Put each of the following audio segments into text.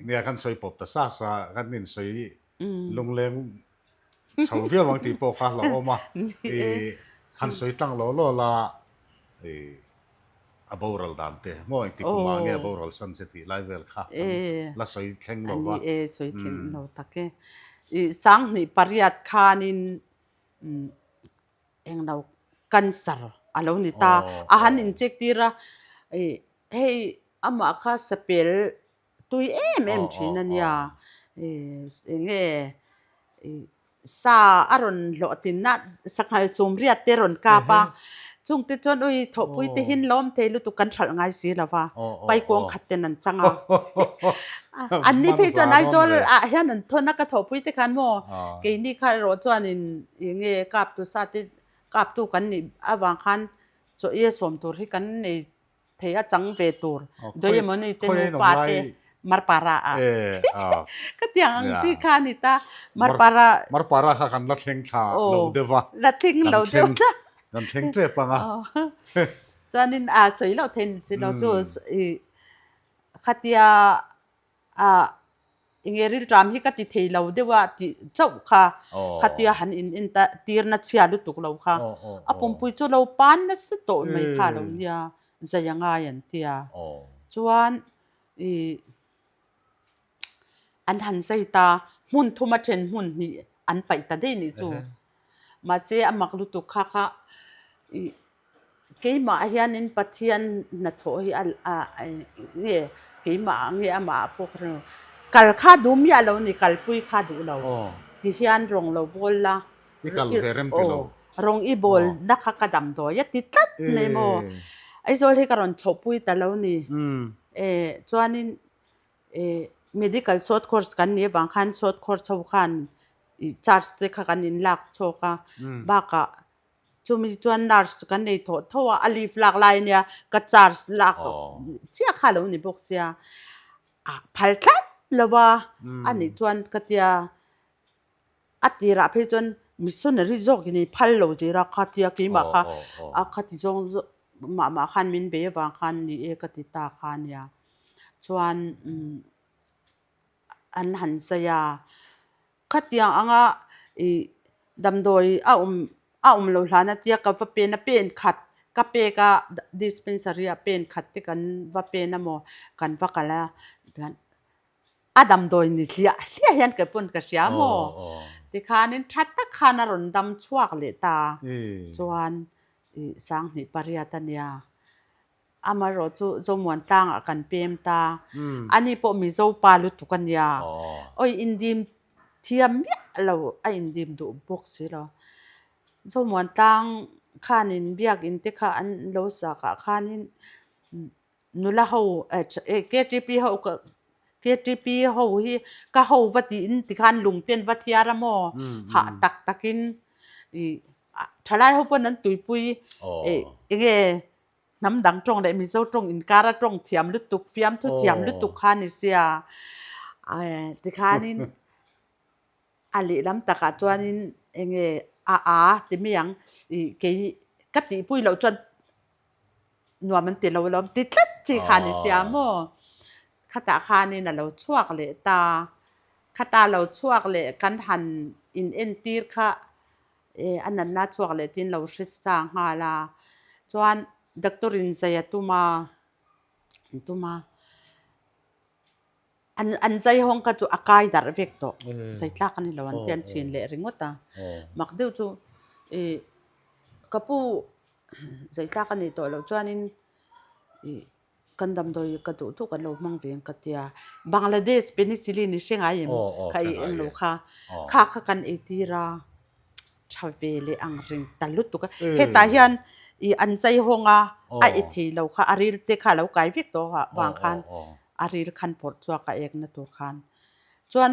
Nia kan sawi pawp ta sa sa, kan insawi lungleng chho viau ang tih pawh kha hlauhawm a, i han sawi tlang law law la i a boral dan te maw engti kumah nge a boral san che tih lai vel kha kan la sawi thleng lo va. Ani e, sawi thleng lo tak e. I 2008 khanin englo cancer a lo ni ta, a han incheck tir a, i hei amah kha sapel tui em em thin a nia, eng nge sa a rawn hlawhtlinna sanghal sumriat te rawn kap a, chungte chuan ui thawhpui te hin lawm thei lutuk kan hralh ngai si lo va, paikuang khat ten an chang a, anni phei chuan Aizawl ah hian an thawn a ka thawhpui te khan maw keini kha erawh chuanin eng nge kaptu sa te kaptu kan nih avang khan chaw ia sawm tur hi kan nei Thei a chang ve tur Doyemoni te nupa te Marpara ah ka tiang ang chi kha a ni ta Marpara Marpara kha kan la thleng thla lo deuh a la thleng lo deuh ta kan thleng tep ang a chuanin a sawi loh theih ni chi lo chu i khatia a Enge rilṭam hi ka ti thei lo deuh a tih chauh kha khatia han in en ta tirna chhia lutuk lo kha a pumpui chu lo pan nasa tawh mai kha lo nia zai a ngai an tia chuan i an han zai ta hmun thum a then hmun hnih an paih ta daih nih chu mahse a mak lutuk kha kha i Keimah hianin Pathian hnathawh hi a nge keimah nge amah pawh ka hrelo. Kal kha duh miah lo ni, kalpui kha duh lo. Ti hian rawng lo bawl la. I kal ve rem ti lo. Rawng i bawl na kha ka damdawi a ti tlat mai maw. Aizawl hi ka rawn chhohpui ta lo ni. E chuanin e medical short course kan nih avang khan short course ho khan charge te kha kan inlak chhawk a. Bakah Chumi chuan nurse chu kan nei thawh tho a, a leave lak lai ania ka charge lak chiah kha lo ni bawk sia, a phal tlat lo a, a nih chuan ka tia a tirah phei chuan missionary zawk in i phal lo zir a kha tia keimah kha a khati zawng mah mah khan min bei avang khan ni e ka ti ta kha ania, chuan an han zai a. Khatiang anga i damdawi a awm a awm lo hlan a tia ka va pen a pen khat ka pek a dispensary ah pen khat te kan va pen a maw kan va kal a tichuan a damdawi ni hliah hliah hian kei pawn ka hria maw tikhanin tha tak khan a rawn dam chhuak leh ta chuan i 2008 a nia. Amaherawh chu Zomuan tlangah kan pem ta. Ani pawh Mizo pa lutuk a nia. Awi indim thiam miah lo, a indim duh bawk si lo. Zomuan tlang khanin biakin te kha an lo sakah khanin nula ho KTP ho KTP ho hi ka ho va tiin tikhan lungten va thiar a maw? Hah tak takin i Thalai ho pawn an tuipui enge hnam dang tawng leh Mizo tawng inkar a tawng thiam lutuk, fiamthu thiam lutuk kha a ni sia. Tikhanin a lehlam takah chuanin enge a a ti mai ang ih kei ka tihpui loh chuan nuam an ti lo alawm ti tlat chi kha a ni sia maw. Khatah khanin a lo chhuak leh ta. Khata lo chhuak leh kan han in entir kha e a natna chhuak leh tin lo hre sa nghal a. Chuan doctor in zai a tum a, an tum a. An an zai hawng kha chu a kai darh vek tawh. Zai tlak a ni lo an ti an chhin leh ringawt a. Mak deuh chu e ka pu zai tlak a nih tawh loh chuanin e Kan damdawi ka duh duh kan lo hmang ve ang ka tia. Bangladesh penicillin i hre ngai em? Kha i eng lo kha. Kha kha kan ei tir a, tha ve leh ang reng ta lutuk a. Hetah hian i an chai hawng a, a e thei lo kha, a ril te kha a lo kai vek tawh vang khan a ril khan phawrh chhuak a ekna tur khan. Chuan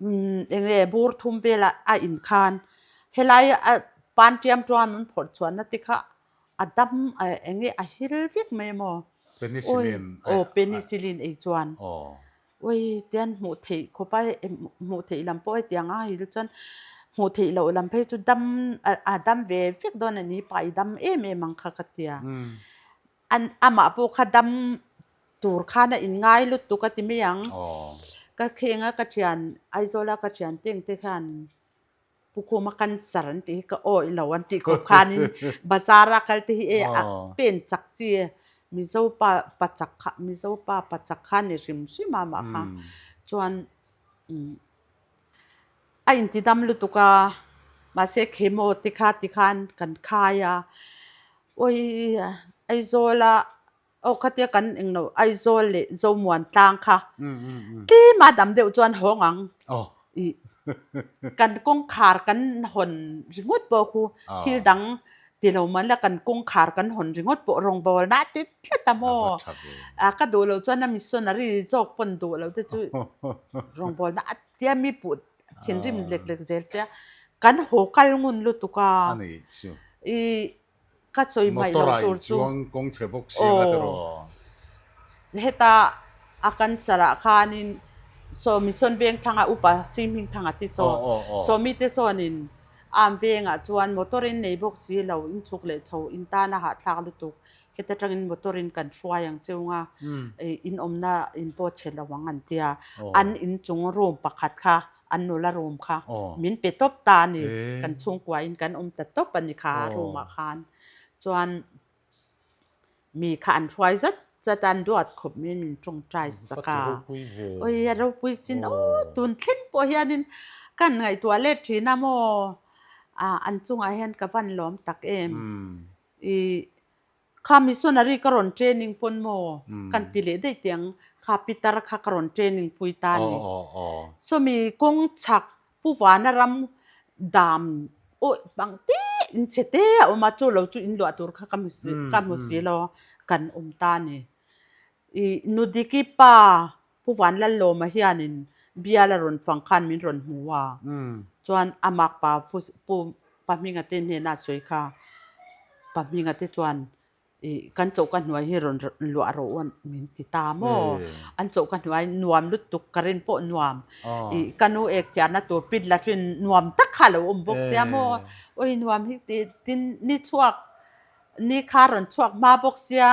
Eng nge bur thum vela a in khan helai a pan tiam tuam an phawrh chhuahna te kha a dam eng nge a hil vek mai maw? Penicillin aw penicillin ei chuan ui tian hmuh theih khawp a hmuh theih lam pawh hetiang a hil chuan hmuh theih loh lam phei chu dam a dam ve vek dawn a ni pa i dam em em ang kha ka tia an amah pawh kha dam. tur khan a inngai lutuk a ti mai ang. Ka kheng a ka thian Aizawla ka thian te ang te khan Pu Khuma cancer an tih hi ka awih lo an tih khawp khanin bazar a kal te hi e a pen chak chi Mizo pa pa chak kha Mizo pa pa chak kha ni hrim hrim a mah kha chuan a intidam lutuk a mahse chemo te kha tikhan kan khai a awi Aizawl a Aw khatia kan englo Aizawl leh Zomuan tlang kha tlem a dam deuh chuan hawng ang i kan kawngkhar kan hawn ringawt pawh khu thil dang ti lo man la kan kawngkhar kan hawn ringawt pawh rawngbawlna a ti tlat a maw a ka duh loh chuan a missionary zawk pawn duh loh te chu rawngbawlna a tia mi puh thinrim lek lek zel sia kan haw kal ngun lutuk a i Ka sawi hmaih lo tur chu. Motor ah in chuang kawng chhe bawk si anga tiraw? Heta a cancer ah khanin Sawmi sawn Vengthanga upa Sihmingthanga te chaw Sawmi te chuanin Am vengah chuan motor in nei bawk si lo in chhuk leh chho in tan a hahthlak lutuk heta tangin motor in kan hruai ang cheu nga in awmna in pawh chhe lo ang an tia an inchung room pakhat kha An nula room kha min pe tawp ta a ni. Kan chhungkua in kan awm ta tawp a ni kha room ah khan. Chuan mi kha an hruai zat zat a, an duat khawp mai min tawngtai sak a. Awi a ropui sin aw tun thleng pawh hianin ka han ngaihtuah let thin a maw an chungah hian ka van lawm tak em. I Kha missionary ka rawn training pawn maw kan ti leh daih teh ang, kha pitar kha ka rawn training pui ta a ni. Sawmi kawng chhak Pu Vana ram dam awih bang te in chhe te a awm a, chu lo chu in luah tur kha ka hmu si ka hmu si lo kan awm ta a ni. I Nudiki pa Pu Vanlallawma hianin bial a rawn fang khan min rawn hmu a, chuan a makpa Pu Pu Pahminga te hnena a sawi kha, Pahminga te chuan ih kan choka hnuai hi rawn luah rawh u min ti ta maw? An choka hnuai nuam lutuk ka rin pawh nuam, ih ka nu ek chiahna tur pit la hrin nuam tak kha a lo awm bawk sia maw? Awi nuam hi ti tin ni chhuak ni kha rawn chhuak hma bawk sia,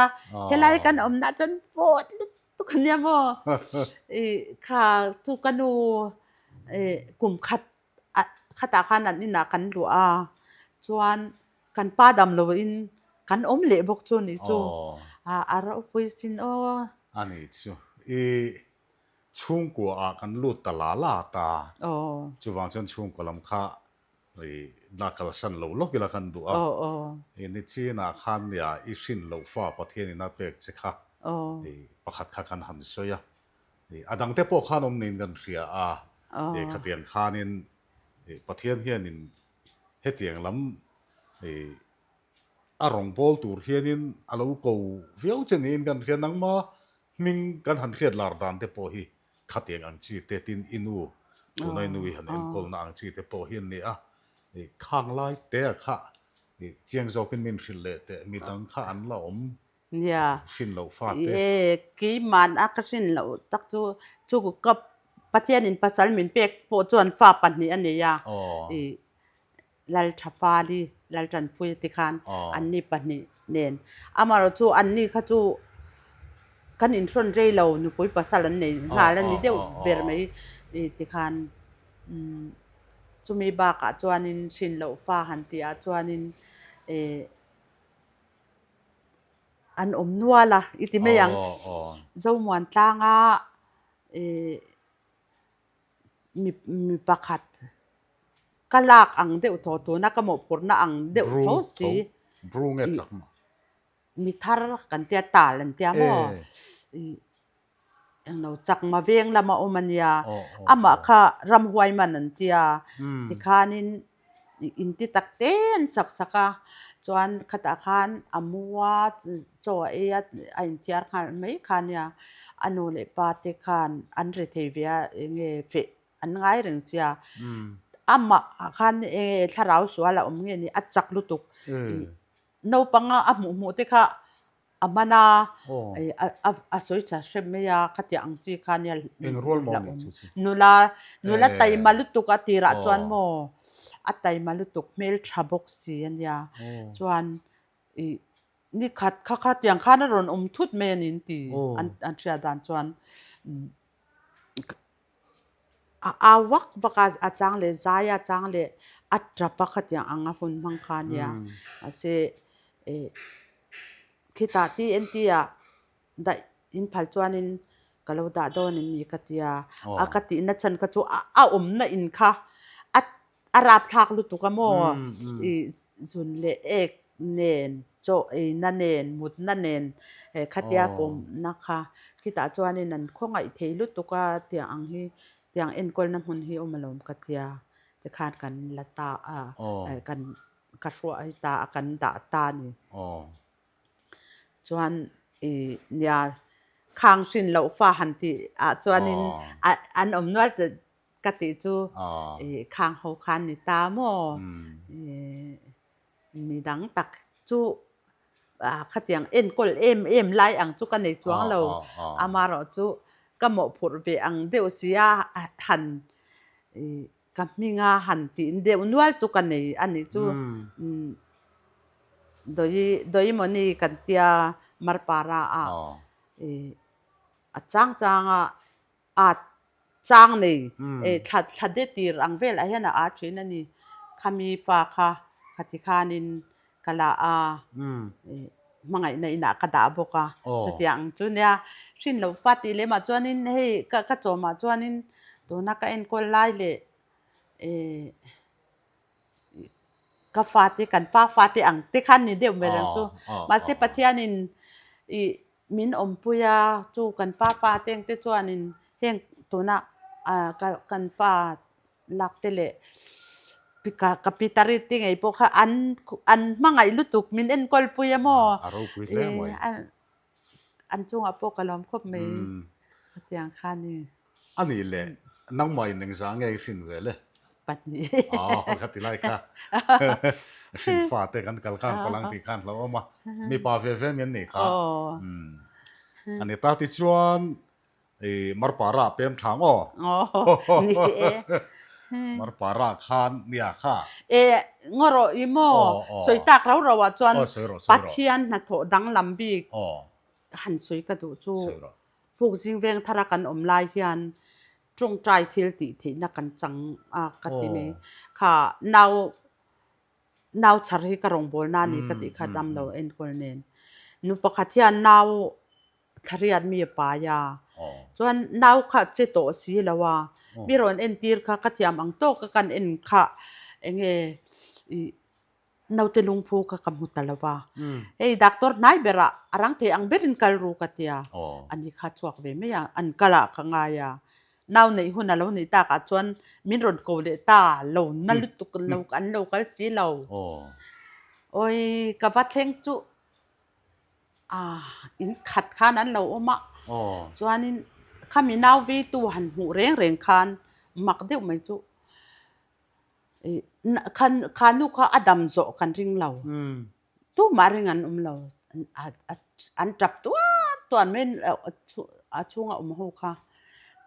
helai kan awmna chuan vawt lutuk. Tuk ania maw? I kha chu ka nu i kum khat khatah khan an inah kan luah a, chuan kan pa dam lo in kan awm leh bawk chu nih chu a ropui sin aw. A nih chu. I chhungkua ah kan lut ta la la ta. Chuvang chuan chhungkua lam kha I la kalsan lo lawk ila kan duh a. I ni chinah khan nia i hrin loh fa Pathianin a pek che kha i pakhat kha kan han sawi a. I a dangte pawh khan awm niin kan hria a. I khatiang khanin i Pathian hianin hetiang lam i a rawngbâwl tur hianin a lo ko viau che niin kan hria. Nangma hming kan han hriat lar dan te pawh hi Khatiang ang chi te tin i nu, tuna i nu i han enkawlna ang chi te pawh hi an ni a, i khang lai te a kha i chiang zawkin min hrilh leh teh, mi dang kha an la awm Nia, hrin loh fa te. E, keiman a ka hrin loh tak chu, chu ka Pathianin pasal min pek pawh chuan fa pahnih a nei a, i Lalthafali, Laltanpuia te khan anni pahnih nen. Amaherawhchu anni kha chu kan inhrawn rei lo, nupui pasal an nei nghal a ni deuh ber mai ti khan chumi bakah chuanin hrin loh fa han tihah chuanin an awm nual a i ti mai ang. Zomuan tlanga Mi mi pakhat ka lak ang deuh tho tuna ka mawhphurhna ang deuh tho si mi thar kan tia tal an tia maw englo chakma veng lama awm a nia amah kha ramhuai man an tia tikhanin In ti tak te an sak sak a, chuan khatah khan a mu a, chaw a ei a, a inthiar nghal mai kha nia. A nu leh pa te khan an ri thei ve a, eng nge feh an ngai reng sia. Amah ah khan eng nge thlarau sual a awm nge ni, a chak lutuk. Naupang a hmuh hmuh te kha A hman a, a sawi tha hrem mai a, khatiang ang chi kha nia la awm. Nula, nula taima lutuk a tirah chuan maw, a taima lutuk hmeltha bawk si a nia. Chuan ih. Ni khat kha kha tiang khan a rawn awm thut mai a ni an ti an an hriat dan chuan a au vak vak a, a chang leh zai a, a chang leh a tap a khatiang ang a hun hmang kha a nia. Mahse eh khitah TNT ah daih in phal chuanin ka lo dah dawn em ni ka tia. A ka tihna chhan kha chu a awmna in kha a a rapthlak lutuk a maw i zun leh ek nen chaw eina nen mutna nen he khatia fawmna kha khitah chuanin an khawngaih thei lutuk a tiang ang hi tiang enkawlna hmun hi awm alawm ka tia tikhan kan la ta a kan ka hruai ta a kan dah ta a ni. Chuan i nia khang hrin loh fa han tih ah chuanin an awm nual ka tih chu i khang ho khan ni ta maw? Midang tak chu khatiang enkawl em em lai ang chu ka nei chuang lo. Amaherawh chu ka mawhphurh ve ang deuh sia han ka hminga han tih deuh nual chu ka nei a nih chu. Dawi Dawimawni kan tia Marpara ah a chang changa at chang nei thla thla de tir ang velah hian a at thin a ni. Khami fa kha khati khanin ka la a, hmangaihna inah ka dah bawk a. Chutiang ang chu nia hrin loh fa tih lemah chuanin hei ka ka chawmah chuanin tuna ka enkawl lai leh ka fate kan pa fate ang te khan ni deuh mai reng chu. Mahse Pathianin ih Min awmpui a, chu kan pa pa te ang te chuanin heng tuna kan pa lak te leh ka pitari te ngei pawh kha an an hmangaih lutuk min enkawl pui a maw? A ropui hle mai. An chungah pawh ka lawm khawp mai hetiang kha a ni. A nih leh nangmah in engzah nge i hrin vel e? 2. Aw ka ti lai kha hrin fa te kan kal khan palang tih khan hlauh awm a, mipa ve ve mi an nih kha. A ni ta tichuan i Marpara a pem thlang aw. Aw ni e. Marpara khan nia kha. E ngaw rawh i maw sawi tak rau rau ah chuan Pathian hnathawh danglam bik han sawi ka duh chu. Puk zing veng thara kan awm lai hian tawngtai thil tih theihna kan chang a ka ti mai. Kha nau nau chhar hi ka rawngbawlna a ni ka tih kha dam lo enkawl nen. Nu pakhat hian nau thlariat mi a pai a, chuan nau kha che tawh si lo a, mi rawn entir kha ka thiam ang tawk a kan en kha enge ih Naute lungphu kha ka hmu ta lo va. Hei doctor hnai berah a rang thei ang berin kal ru ka tia. Ani kha chhuak ve mai a, an kal ah ka ngai a. Nau neih hun a lo nih takah chuan min rawn ko leh ta lo na lutuk lo an lo kal si lo. Awi ka va thleng chu ah in khat khan an lo awm a. Chuanin khami nau veitu han hmuh reng reng khan mak deuh mai chu. Kha nu kha a dam zawh kan ring lo. Tumah ring an awm lo. An tap tuar tuar mai a chhunga awm ho kha.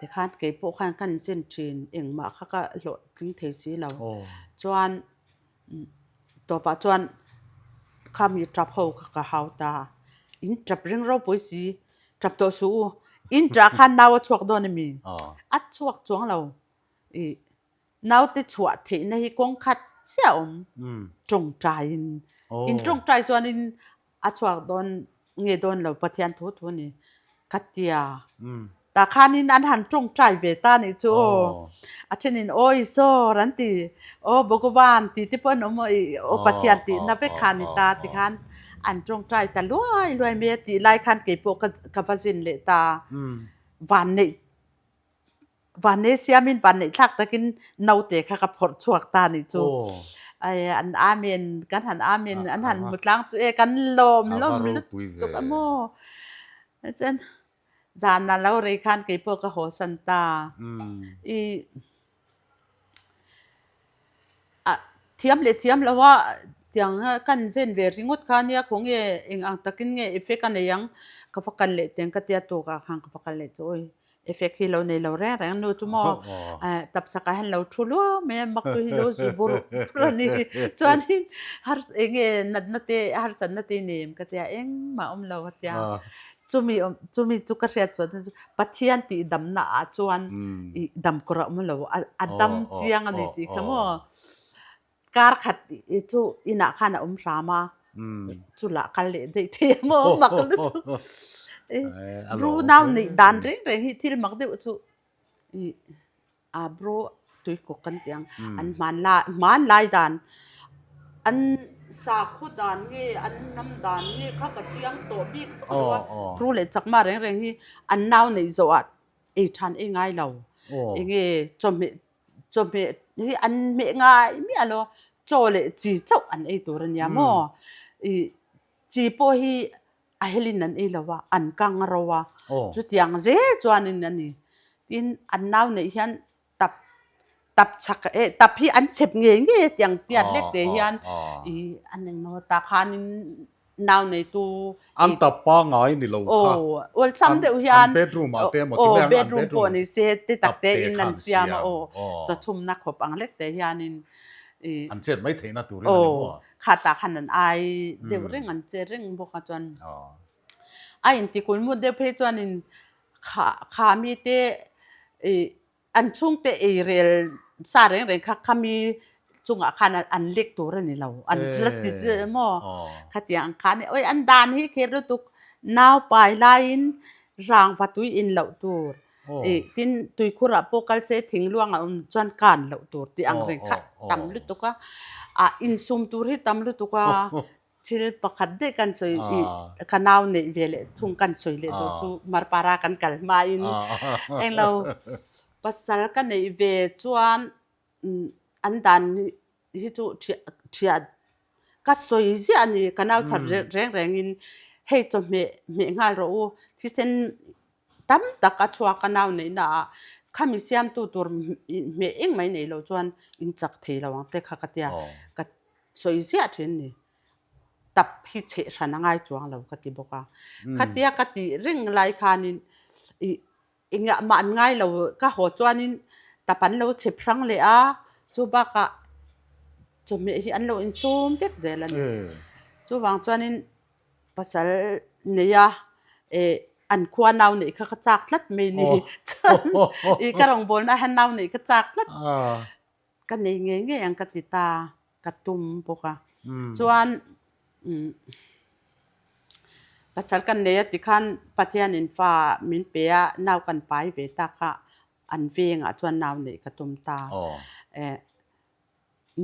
Tikhan keipawh khan ka inchen thin engmah kha ka hlawhtling thei si lo. Chuan tawpah chuan kha mi tap ho kha ka hau ta. In tap ring ropui si. Tap tawh suh u. In tah khan nau a chhuak dawn a mi? A chhuak chuang lo. Naute chhuah theihna hi kawng khat chiah a awm. Tawngtaiin. In tawngtai chuanin a chhuak dawn nge dawn lo Pathian thu thu a ni. Ka tia. Tah khanin an han tawngtai ve ta nih chu aw. A thenin aw Isawr an ti, aw Bhagavan ti te pawh an awm aw Pathian tihna vek kha a ni ta tikhan an tawngtai ta luai luai mai a tih lai khan keipawh ka va zin leh ta. Vanneih Vanneih siamin vanneih thlak takin naute kha ka phawrh chhuak ta nih chu. Ai an amen kan han amen an han hmu tlang chu e kan lawm lawm lutuk a maw. Chuan zan a lo rei khan keipawh ka haw san ta. I A thiam leh thiam lo a, tiang kan zen ve ringawt kha nia khaw nge eng ang takin nge effect a nei ang ka va kal leh teng ka tia tukah khan ka va kal leh chu awi. Effect hi lo nei lo reng reng nu chu maw tapchhak ah hian lo thu luau mai a mak tu hi lo zu bur bur a ni. Chuanin har enge natna te harsatna te nei em ka tia engmah awm lo a tia. Chumi awm chumi chu ka hriat chuan chu Pathian tih damna ah chuan ih dam kawr a awm lo a dam chiang a ni tih kha maw. Kar khat chu inah khan a awm hram a, chulah kal leh daih thei a maw mak lutuk. Bru nau neih dan reng reng hi thil mak deuh chu ih a bru tuikawk kan tih ang an hmanlai hmanlai dan an sakhaw dan nge an hnam dan nge kha ka chiang tawh bik vak lo a, bru leh chakma reng reng hi an nau neih zawh ah ei than ei ngai lo enge chawhmeh Chawhmeh hi an hmeh ngai miah lo, chaw leh chi chauh an ei tur a nia maw? Ih chi pawh hi a helin an ei lo a, an kang ro a, chutiang zel chuanin a ni. Tin, an nau neih hian tap tap chhak eh tap hi an chep ngei ngei a tiang tiat lek te hian ih an engmaw tah khanin nau neitu An tap pangai ni lo kha. Aw, awlsam deuh hian An bedroom ah te emaw ti mai ang, an bedroom pawh ni se te tak te in an siam a aw, chawchhumna khawp ang lek te hianin i An chet mai theihna turin a ni maw? Aw, khatah khan an ai deuh reng, an che reng bawk a chuan a intikulmut deuh phei chuanin kha kha mite i An chhungte ei rel sa reng reng kha khami chungah khan an lek tur a ni lo. An la ti che maw? Khatiang ang khan oi an dan hi kher lutuk nau pai laiin rangva tui in loh tur ih tin tuikhurah pawh kal se thingluang a awm chuan kan loh tur tih ang reng kha tam lutuk a, ah insum tur hi tam lutuk a. Thil pakhat daih kan sawi i ka nau neih ve leh thung kan sawi leh dawn chu Marpara kan kal hmain englo pasal ka neih ve chuan an dan hi chu thiah ka sawi ziah a ni ka nau chhar reng rengin hei chawhmeh hmeh nghal rawh u thisen tam tak a chhuak a nau neihna ah khami siamtu tur hmeh engmah i neih loh chuan in chak thei lo ang te kha ka tia ka Sawi ziah thin ni. Tap hi chheh hran a ngai chuang lo ka ti bawk a. Khatia ka tih reng lai khanin ih engah mah an ngai lo ka haw chuanin tap an lo chhep hrang leh a, chu bakah chawhmeh hi an lo insum vek zel a ni. Chuvang chuanin pasal nei a eh an khua nau neih kha ka chak tlat mai ni. Chuan ih ka rawngbawlna ah hian nau neih ka chak tlat. Ka nei ngei ngei ang ka ti ta, ka tum bawk a. Chuan pasal kan nei a tikhan Pathianin fa min pe a, nau kan pai ve ta kha an vengah chuan nau neih ka tum ta.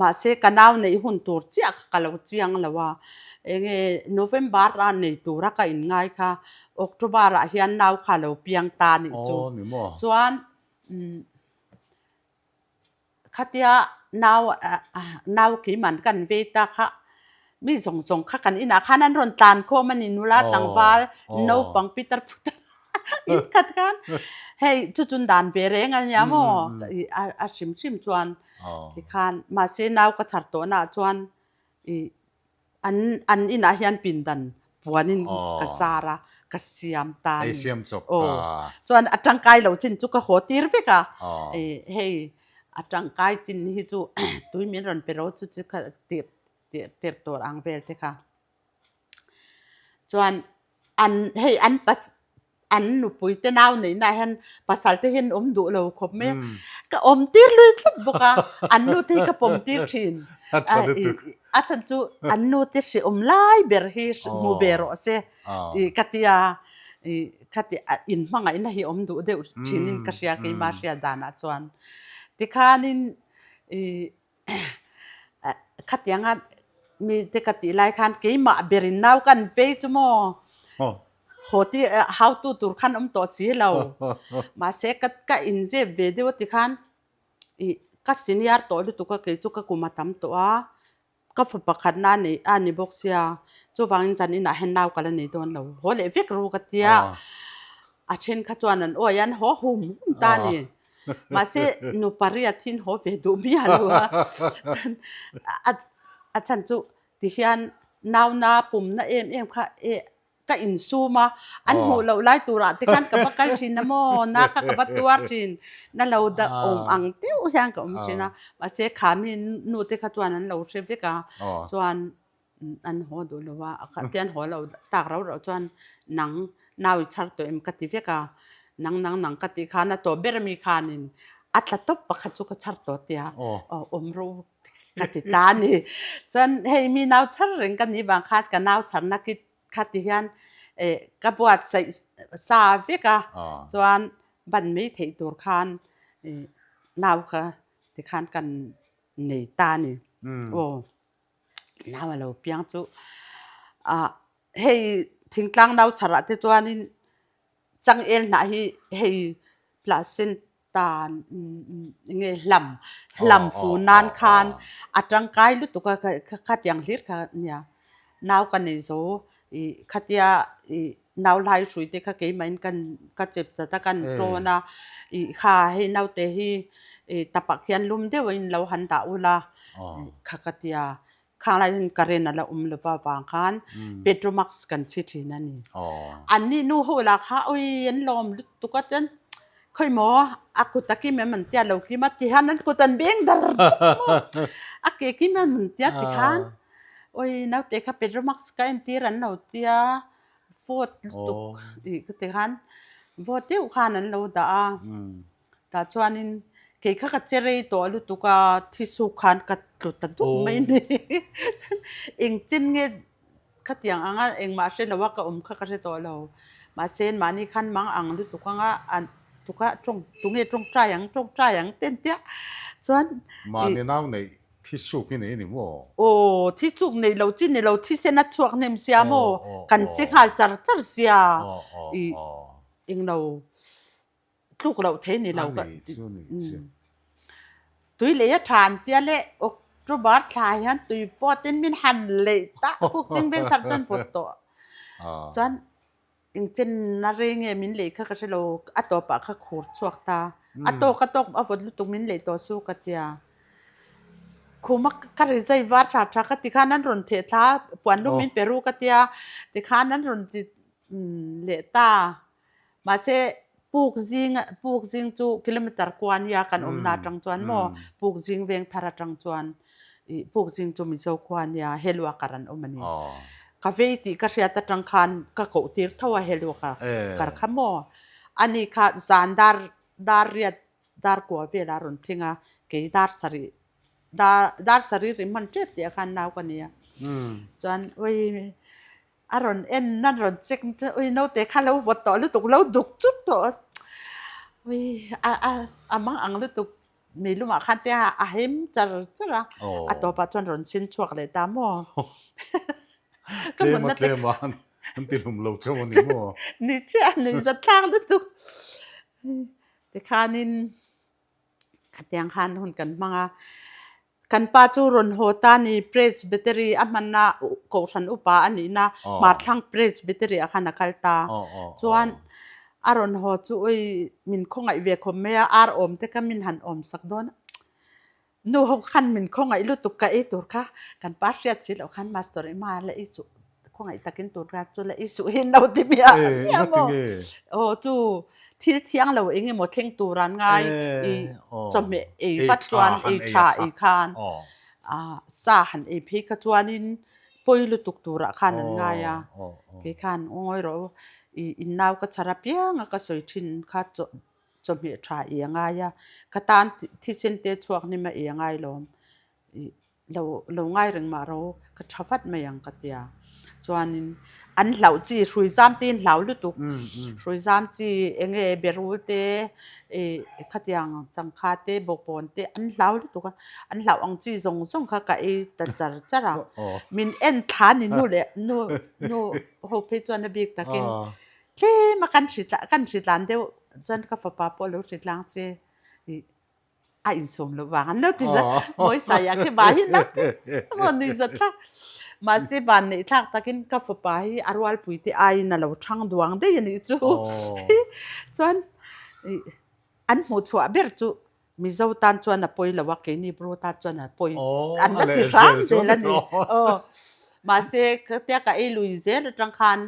Mahse ka nau neih hun tur chiah kha ka lo chiang lo a, enge November a nei tura ka inngai kha October ah hian nau kha a lo piang ta nih chu. Chuan Khatia nau nau keiman kan vei ta kha mi zawng zawng kha kan inah khan an rawn tlan khawm a ni nula tlangval naupang pitar putar in khat khan hei chu chun dan ve reng a nia maw a hrim hrim chuan tikhan mahse nau ka chhar tawh naah chuan ih An an inah hian pindan puanin ka zar a, ka siam ta a ni. Ei siam chawp ta. Aw. Chuan a tangkai lo chin chu ka haw tir vek a. Aw. Hei a tangkai chin hi chu tui min rawn pe ro chu chu kha tir tir tir tur ang vel te kha. Chuan an hei an pas an nupui te nau neihna ah hian pasal te hian awm duh lo khawp mai a, ka awm tir lui tlat bawk a, an nu te hi ka pawm tir thin. A chhan chu an nu te hrehawm lai ber hi hmu ve rawh se i ka tia i ka ti in hmangaihna hi awm duh deuh thin in ka hria keimah hriat danah chuan. Tikhanin i Khatianga mite ka tih lai khan keimah berin nau kan vei chu maw haw ti hautu tur khan awm tawh si lo. Mahse ka ka inzep ve deuh a ti khan ih ka senior tawh lutuk a kei chu ka kum a tam tawh a, ka fa pakhatna a nei a ni bawk sia chuvangin zan inah hian nau ka la nei dawn lo haw leh vek ru ka tia a then kha chuan an awi a an haw hum hum ta a ni. Mahse nu pariat hi haw ve duh miah lo a, chuan a chhan chu tihian nauna pumna em em kha e ka insum a, an hmuh loh lai turah te khan ka va kal thin a maw, na kha ka va tuar thin, na lo dah awm ang deuh hian ka awm thin a, mahse kha mi nu te kha chuan an lo hre vek a, chuan an haw duh lo a, te an haw lo tak rau rau chuan nang nau i chhar tawh em ka ti vek a, nang nang nang ka tih khan a tawp ber ami khanin a tla tawp pakhat chu ka chhar tawh tia awm rawh u ka ti ta a ni. Chuan hei mi nau chhar reng ka nih vang khan ka nau chharna ki kha ti hian eh ka buatsaih sa vek a, chuan ban mai theih tur khan ih nau kha tikhan kan nei ta a ni. Aw nau a lo piang chu ah hei thingtlang nau chharah te chuanin changel hnah hi hei placenta nge hlam hlam fu nan khan a tangkai lutuk a khatiang hlir kha nia nau ka nei zo ih khatia ih nau hlai hrui te kha keimahin kan ka chep chat a kan tawn a ih kha hei naute hi ih tapah khian lum deuhin lo han dah ula kha ka tia Khang lai hian current a la awm lova vang khan Petromax kan chhi thin a ni. An nih nu ho lah kha ui an lawm lutuk a chuan khawi maw a kut a kim em an tia lo kim a ti hian an kut an beng dar dar maw a ke kim em an tia ti khan ui naute kha Petromax ka entir an lo tia vawt lutuk tih ka ti khan vawt deuh khan an lo dah a. Tah chuanin kei kha ka che rei tawh lutuk a, thisuk khan ka tlu ta dup mai ni. Chuan engchen nge khatiang anga engmah hre lo a ka awm kha ka hre tawh lo. Mahse mahni khan mang ang lutuk anga an tuka tawng tunge tawngtai ang tawngtai ang te an tia. Chuan Mahni nau neih thisuk i nei a ni maw? Aw, thisuk nei lo chi ni lo, thisen a chhuak hnem sia maw? Kan che nghal char char sia i englo. Tluk loh thei ni lo ka tui lei a tha an tia le October thla hian tui vawt in min han leih ta puk ching veng thar chuan vawt tawh chuan engchen a rei nge min leih kha ka hre lo a tawp ah kha khur chhuak ta a tawk a tawk a vawt lutuk min leih tawh su ka tia khuma ka ri zai var tha tha ka ti khan an rawn theh thla puan lum min pe ru ka tia tikhan an rawn ti leh ta. Mahse, puk zing puk zing chu kilometer kua nia kan awmna atang chuan maw puk zing veng thar atang chuan ih puk zing chu Mizo khua nia helua kar an awm a ni. Ka vei tih ka hriat atang khan ka koh tir tho a helua kar kha maw. Ani kha zan dar dar riat dar kua velah a rawn thleng a, kei dar sarih dar dar sarih ri hman tep tih ah khan nau ka ni a. Chuan ui A rawn en a rawn check chu ui naute kha lo vawt tawh lutuk lo duk chut tawh ui a a a mang ang lutuk mi lumah khan te a him char char a a tawpah chuan rawn sin chhuak leh ta maw ka tlema tlema an ti hlum lo chauh a ni maw ni chiah a nuih zat thlak lutuk tikhanin khatiang khan hun kan hmang a. Kan pa chu rawn haw ta ni Presbytery a hmanna Kohhran upa a nihna Hmarthlang Presbytery ah khan a kal ta. Chuan a rawn haw chu ui min khawngaih ve khawp mai a, ar awm te kha min han awm sak dawn a. Nu ho khan min khawngaih lutuk ka ei tur kha kan pa hriat si loh khan Master Emma la ei suh khawngaih takin tur kha chu la ei suh hi no ti miah miah maw. Aw chu thil thiang lo eng emaw thleng tur an ngai i chawhmeh ei vat chuan ei tha ei khan sa han ei phei kha chuanin pawi lutuk turah khan an ngai a kei khan ngawi rawh u i in nau ka chhar apiang a ka sawi thin kha chawhmeh tha ei a ngai a ka tan thisen te chhuak hnim a ei a ngai lawm i Lo lo ngai reng mah ro, ka tha vat mai ang ka tia. Chuanin an hlauh chi hrui zam te in hlau lutuk. Hrui zam chi eng nge berul te ih khatiang changkha te bawkbawn te an hlau lutuk a. An hlauh ang chi zawng zawng kha ka ei ta char char a. Min en thla ni nu leh nu nu ho phei chuan a bik takin tlem a kan hri kan hri tlan deuh chuan ka fapa pawh a lo hri tlang che ih a insawm loh vang an lo ti zat mawi sai ah khi ba hi lo ti maw nui zat thlak mahse van neih thlak takin ka fapa hi a rualpui te aiin a lo thang duang daih a nih chu chuan an hmuh chhuah ber chu Mizo tan chuan a pawi lo a keini Bru tan chuan a pawi an la ti hram zel a ni aw mahse tia ka ei lui zel atang khan.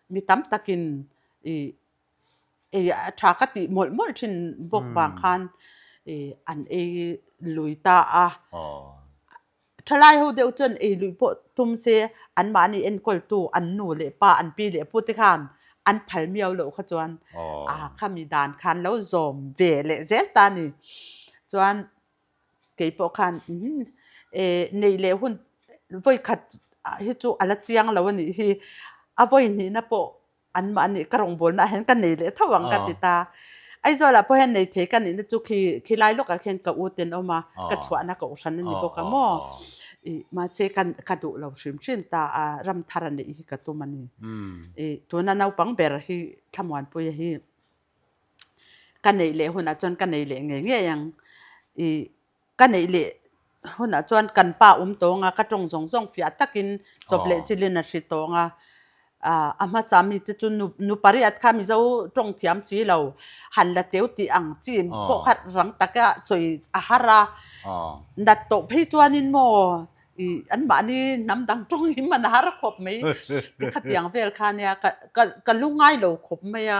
mi tam takin ih ei a tha ka tih mawlh mawlh thin bawk vang khan ih an ei lui ta a. Thalai ho deuh chuan ei luih pawh tum se anmahni enkawltu an nu leh pa an pi leh pu te khan an phal miau loh kha chuan a khami dan khan lo zawm ve leh zel ta a ni. Chuan kei pawh khan neih leh hun vawi khat hi chu a la chiang lo a nih hi, a vawi hnihna pawh anmahni ka rawngbawlna ah hian ka nei leh tho ang ka ti ta. Aizawlah pawh hian nei thei ka nihna chu khi khilai lawkah khian ka u ten awm a, ka chhuahna ka uhran a ni bawk a maw. Ih mahse ka ka duh lo hrim hrim ta a, ram thar a neih hi ka tum a ni. Ih tuna naupang ber hi Thlamuanpuia hi ka neih leh hunah chuan ka nei leh ngei ngei ang. Ih Ka neih leh hunah chuan kan pa awm tawng a, ka tawng zawng zawng fiah takin chawp leh chilin a hri tawng a. A hmasa mite chu nu nu pariat kha Mizo tawng thiam si lo, han la teu tih ang chi pawh kha rang taka sawi a har a. Nat tawh phei chuanin maw ih anmahni hnam dang tawng hi man a har khawp mai. Tikhatiang vel kha nia ka ka ka lungngai lo khawp mai a,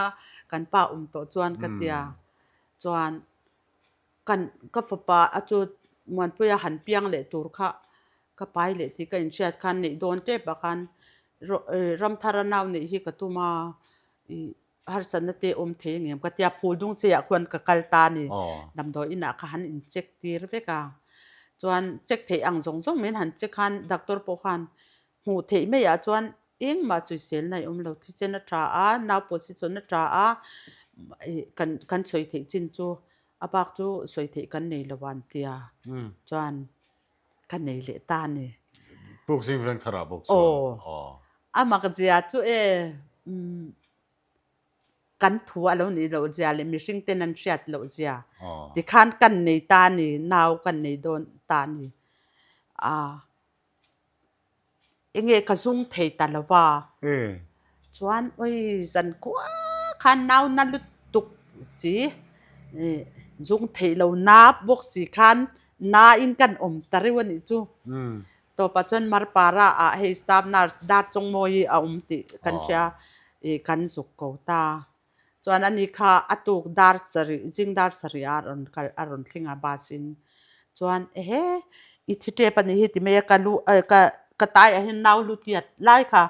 kan pa awm tawh chuan ka tia. Chuan Kan ka fapa a chu Muanpuia han piang leh tur kha ka pai leh tih ka inhriat khan neih dawn tep ah khan Ramthara nau neih hi ka tum a, ih harsatna te awm thei ang em ka tia phul dung che ah khuan ka kal ta a ni. Damdawi inah kha han in check tir vek a, chuan check theih ang zawng zawng min han check khan doctor pawh khan Hmuh theih maiah chuan engmah chuiselna i awm lo, thisen a tha a, nau pawh si chuan a tha a, kan kan sawi theih chin chu a bak chu sawi theih kan nei lo an tia chuan ka nei leh ta a ni. Puk zing veng tharah bawk chuan. Aw. A mak zia chu e kan thu a lo nih loh zia leh mihring ten an hriat loh zia tikhan kan nei ta a ni, nau kan nei dawn ta a ni. Aa. Enge ka zung thei ta lo va. Chuan oi zan kua khan nau na lutuk si zung theih lo na bawk si khan na in kan awm ta reuh a nih chu. Tawpah chuan Marpara ah hei staff nurse Darchawngmawi hi a awm tih kan hria i kan zuk ko ta. Chuan ani kha a tuk dar sarih, zing dar sarih ah a rawn kal, a rawn thleng a bus in. Chuan ehe i thi tep a nih hi ti mai a, ka lu ka ka tai ah hian nau lu tiat lai kha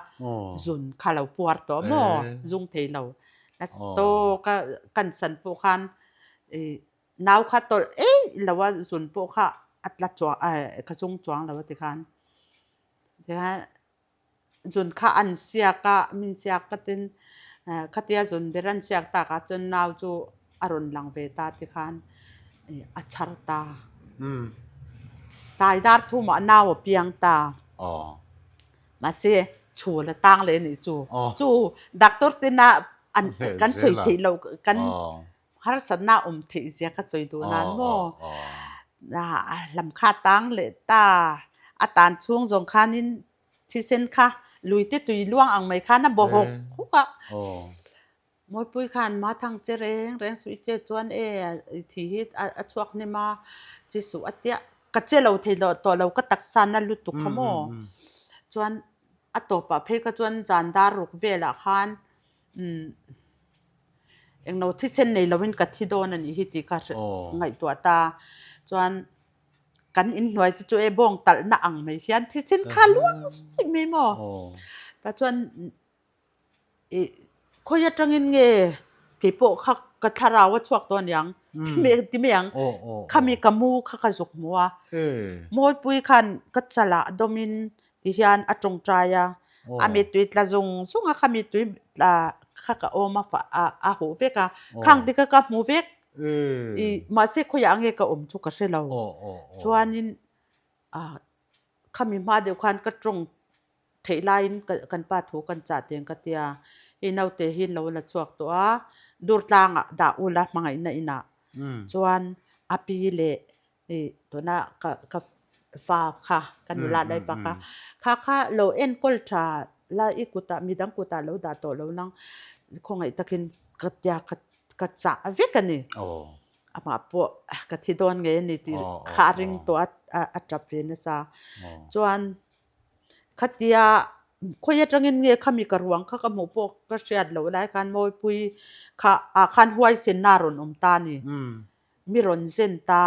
zun kha lo puar tawh maw, zung thei lo. Tawk a kan san pawh khan ih nau kha tawlh eih lo a, zun pawh kha a tla chuang ka zung chuang lo a ti khan. Tikhan Zun kha an siak a, min siak katin khatia zun ber an siak takah chuan nau chu a rawn lang ve ta ti khan a chhar ta. Tlai dar thumah nau a piang ta. Mahse chhul a tang leh a nih chu. Chu doctor tena an kan sawi theih loh kan Harsatna awm theih zia ka sawi duh nan maw? Lam kha tang leh ta, a tan chhung zawng khanin thisen kha luite tui luang ang mai khan a baw hawk hawk a. Mawipui khan ma thang che reng reng suh i che chuan e i thi hi a chhuak hnem a, chi suh a tia ka che lo thei tawh lo ka taksa na lutuk kha maw? Chuan a tawpah phei kha chuan zan dar ruk velah khan umm Englo thisen nei loin ka thi dawn a nih hi tih ka ngaihtuah ta. Chuan kan inhnuai te chu e bawng talhna ang mai hian thisen kha luang suih mai maw. Tah chuan ih khawi atangin nge keipawh kha ka thlarau a chhuak tawh aniang ti mai ang. Khami ka mu kha ka zuk hmu a. Mawipui khan ka chalah dawmin Ti hian a tawngtai a, a mittui tla zung zung a, kha mittui tla kha ka awm a a huh vek a, khang te kha ka hmu vek i mahse khawiah nge ka awm chu ka hre lo. Chuanin khami hma deuh khan ka tawng theih laiin kan pa thu kan chah teng ka tia, hei naute hi lo la chhuak tawh a, Durtlangah dah ula hmangaihna inah chuan a pi leh I tuna ka ka fa kha ka nula lai pa kha kha kha lo enkawl tha la i kutah midang kutah lo dah tawh lo nang khawngaih takin ka tia ka ka chah vek a ni. Amah pawh ka thi dawn ngei a ni tih kha a ring tawh a a tap ve nasa. Chuan khatia. Khawi atangin nge khami ka ruang kha ka hmuh pawh ka hriat loh lai khan Mawipui kha ah khan huaisenna a rawn awm ta a ni. Mi rawn zen ta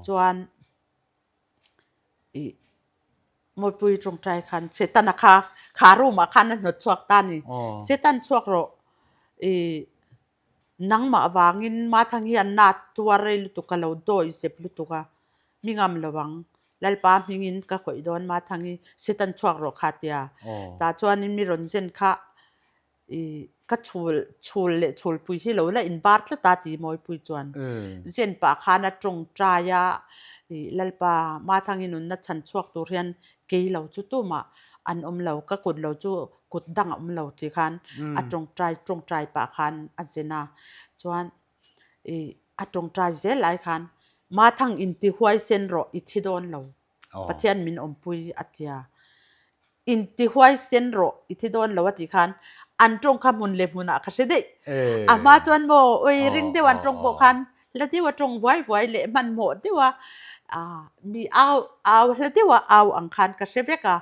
chuan ih Mawipui tawngtai khan Setana kha kha room ah khan a hnawt chhuak ta a ni. Setan chhuak rawh ih nangmah vangin Mathang hi an nat tuar rei lutuk ka lo dawi zep lutuk a, mi ngam lo ang. Lalpa hmingin ka khawih dawn Mathangi Setan chhuak rawh kha tia. Tah chuanin mi rawn zen kha i ka chhul chhul leh chhulpui hi lo la inbar tlat a ti Mawipui chuan. Zen pah khan a tawngtai a, i Lalpa Mathangi nunna chhan chhuak tur hian kei lo chu tumah an awm lo, ka kut lo chu kut dang a awm lo ti khan a tawngtai tawngtai pah khan a zen a. Chuan i a tawngtai zel lai khan Mathang inti huaisen rawh i thi dawn lo, Pathian min awmpui a tia. Inti huaisen rawh i thi dawn lo a tih khan an tawng kha hmun leh hmunah ka hre daih. A hma chuan maw ui ring deuh an tawng pawh khan hla deuh a tawng vuai vuai leh hmanhmawh deuh a mi au au hla deuh a au ang khan ka hre vek a.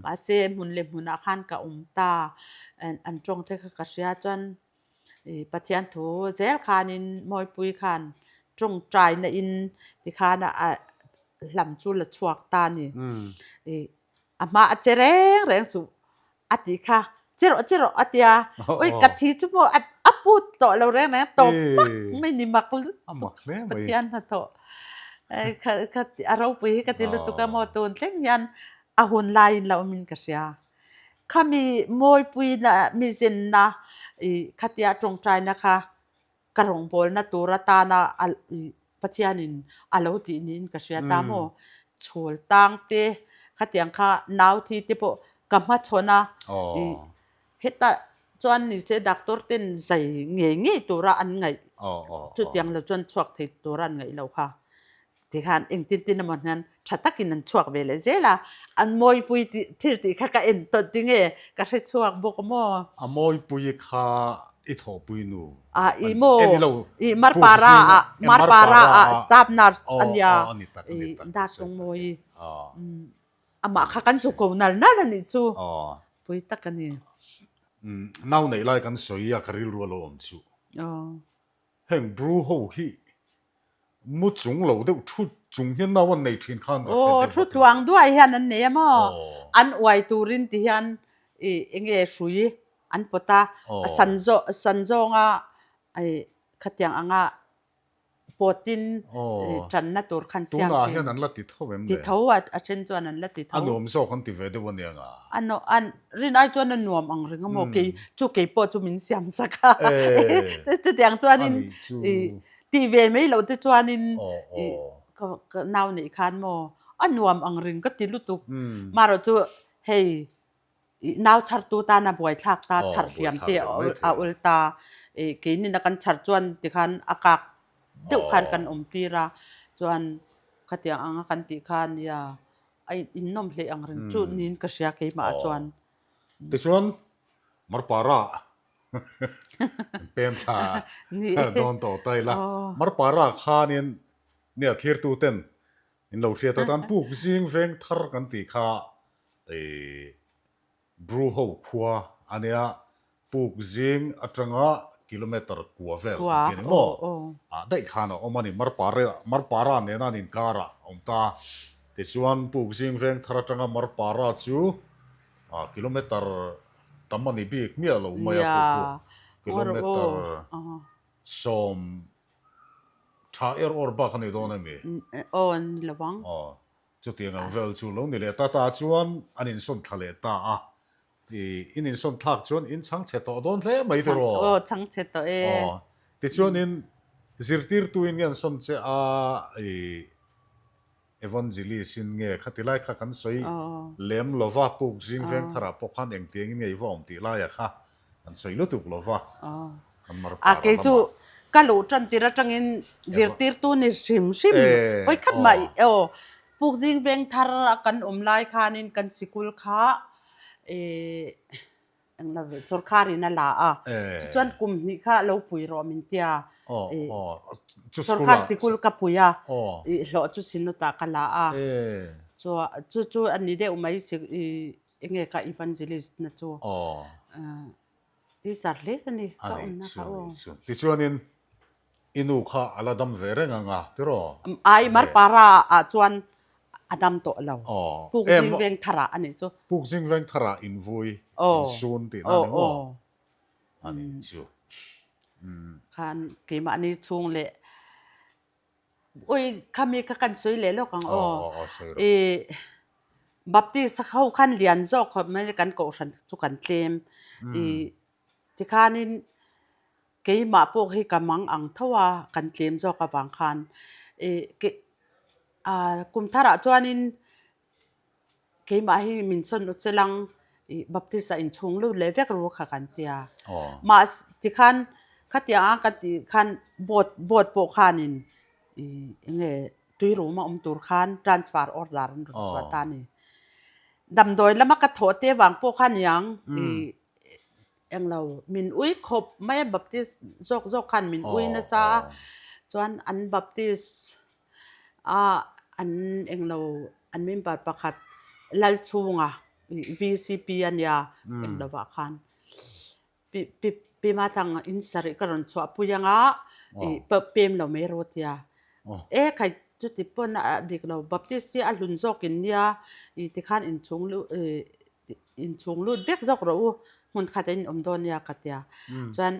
Mahse hmun leh hmunah khan ka awm ta an tawng te kha ka hria chuan I Pathian thu zel khanin Mawipui khan tawngtaina in tikhan a hlam chu la chhuak ta a ni. I a hma a che reng reng chu a tih kha che rawh che rawh a tia ui ka thi chu maw a put tawh lo reng reng tawp mak mai ni mak lutuk Pathian hnathawh a ropui hi ka ti lutuk a maw tun thleng hian a hun laiin la awmin ka hria. Khami mawipuina mi zenna i khatia tawngtaina kha ka rawngbawlna tur atana a i Pathianin a lo tih niin ka hria ta maw? Chhul tang te khatiang kha nau thi te pawh ka hmachhawn a i heta chuan ni se doctor ten zai ngei ngei tura an ngaih chutiang lo chuan chhuak thei tura an ngaih loh kha. Tikhan engtin tin emaw hian tha takin an chhuak ve leh zel a, an mawipui tih thil tih kha ka en tawt tinge ka hre chhuak bawk maw? A mawipui kha i thawhpui nu. A i maw? E ni lo, I Marpara ah Marpara ah staff nurse a nia i Dartlung Mawi. Amah kha kan chu ko nal nal a nih chu. Pui tak a ni. Nau neih lai kan sawi a ka rilru a lo awm chu. Heng Bru ho hi Mu chung lo deuh thu chung hian nau an nei thin khan ka hre deuh a ti. Thu tluang duai hian an nei a maw? An uai turin ti hian i enge hrui an pawt a, a san zawh san zawnga i khatiang anga pawtin tanna tur khan siam thin. Tunah hian an la ti tho em le? Ti tho a, a then chuan an la ti tho. A nuam zawk an ti ve deuh aniang a. A nuam, an rin ai chuan a nuam ang reng a maw? Kei chu kei pawh chu min siam sak a. Chutiang chuanin i Tih ve mai loh te chuanin ka nau neih khan maw a nuam ang ring ka ti lutuk. Marawh chu hei nau chhartu tan a buaithlak ta, chhar hliam te a awl ta. Keinin a kan chhar chuan tikhan a kak deuh khan kan awm tir a, chuan khatiang anga kan tih khan nia a innawm hlei ang reng chu niin ka hria keimah ah chuan. Tichuan Marpara Pem thla dawn tawh ta ila. Marpara khanin nia thlirtu ten in lo hriat atan puk zing veng thar kan tih kha Bru ho khua ania puk zing atanga kilometer kua vel kan ti a ni maw? Ah daih khan a awm a ni Marpara nena an inkarah a awm ta. Tichuan puk zing veng thar atanga Marpara chu kilometer Tam a ni bik miah lo mai a khu khu kilometer 10 tha er awr bak a ni dawn a mi? Aw a ni lo ang. Aw chutiang ang vel chu lo ni leh ta ta chuan an insawn thla leh ta a, i in insawn thlak chuan in chhang chhe tawh dawn hle mai tiraw? Aw chhang chhe tawh e. Aw tichuanin zirtirtuin nge an sawn che a i Evangelist in nge khati lai kha kan sawi lem lo va, Puk zing veng tharah pawh khan engtiangin nge i va awm tih laiah kha kan sawi lutuk lo va, kan mar par a lamah. Kei chu ka luh tan tir atangin zirtirtu ni hrim hrim vawikhat mah aw Puk zing veng thar a kan awm lai khanin kan sikul kha ih Englo ve, sorkar in a la a, chuchuan kum hnih kha lo pui rawh min tia, sorkar sikul ka pui a, i hlawh chu sinawtah ka la a, chu chu a ni deuh mai i. Enge ka evangelist na chu teacher hle ka ni ka awmna kha aw. Tichuanin i nu kha a la dam ve reng ang a tiraw? Ai Marpara ah chuan a dam tawh lo. Pukzing veng tharah a nih chu. Pukzing veng tharah invui insun tihna a ni maw? A nih chu. Khan keimahni chhung leh Ui, khami kha kan sawi leh lawk ang aw. I Baptist ho khan lian zawk khawp mai kan kohhran chu kan tlem. I tikhanin keimah pawh hi ka mang ang tho a, kan tlem zawk avang khan. I kum tharah chuanin Keimah hi min sawn u chelang i Baptist ah inchhung lut leh vek ru kha kan tia. Mahse tikhan khatiang a ka tih khan board board pawh khanin i enge tui room a awm tur khan transfer order an rawn chhuah ta a ni. Damdawi lama ka thawh te vang pawh kha niang i englo min ui khawp mai a Baptist zawk zawk khan min ui nasa a chuan an Baptist A an englo an member pakhat Lalchhunga VCP a nia englovah khan pi pi pi Mathang in sarih ka rawn chhuah pui anga ih pem lo mai rawh tia e khai chuti pawn a dik lo Baptist hi a hlun zawk in nia ih tikhan inchhung luh ih inchhung lut vek zawk rawh u, hmun khat a inawm dawn nia ka tia. Chuan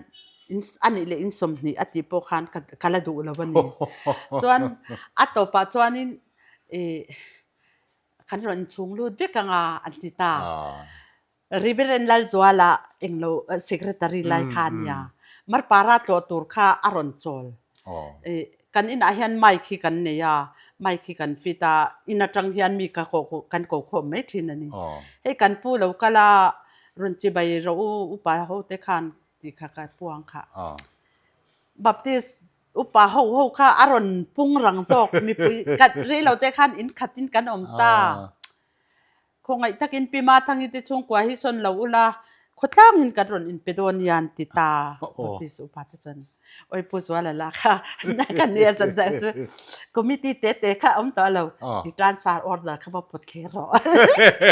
in a nih leh in 20 a tih pawh khan ka ka la duh lo a ni. Chuan a tawpah chuanin ih kan rawn inchhung lut vek anga an ti ta. Reverend Lalzuala englo secretary lai kha a nia. Marpara tlawh tur kha a rawn chawl. Ih kan inah hian mic hi kan nei a, mic hi kan fit a, in atang hian mi ka koh kan ko khawm mai thin a ni. Hei kan pu lo kal a, rawn chibai rawh u upa ho te khan tih kha ka puang kha. Baptist upa ho ho kha a rawn pung rang zawk mipui kan rei lo te khan in khat in kan awm ta. Khawngaih takin Pi Mathangi te chhungkua hi sawn lo ula, khawtlangin kan rawn inpe dawn hian ti ta Baptist upa te chuan Oi Pu Zuala la kha ka nia zan dah chu committee te te kha awm tawh lo i transfer order kha va pawt kher rawh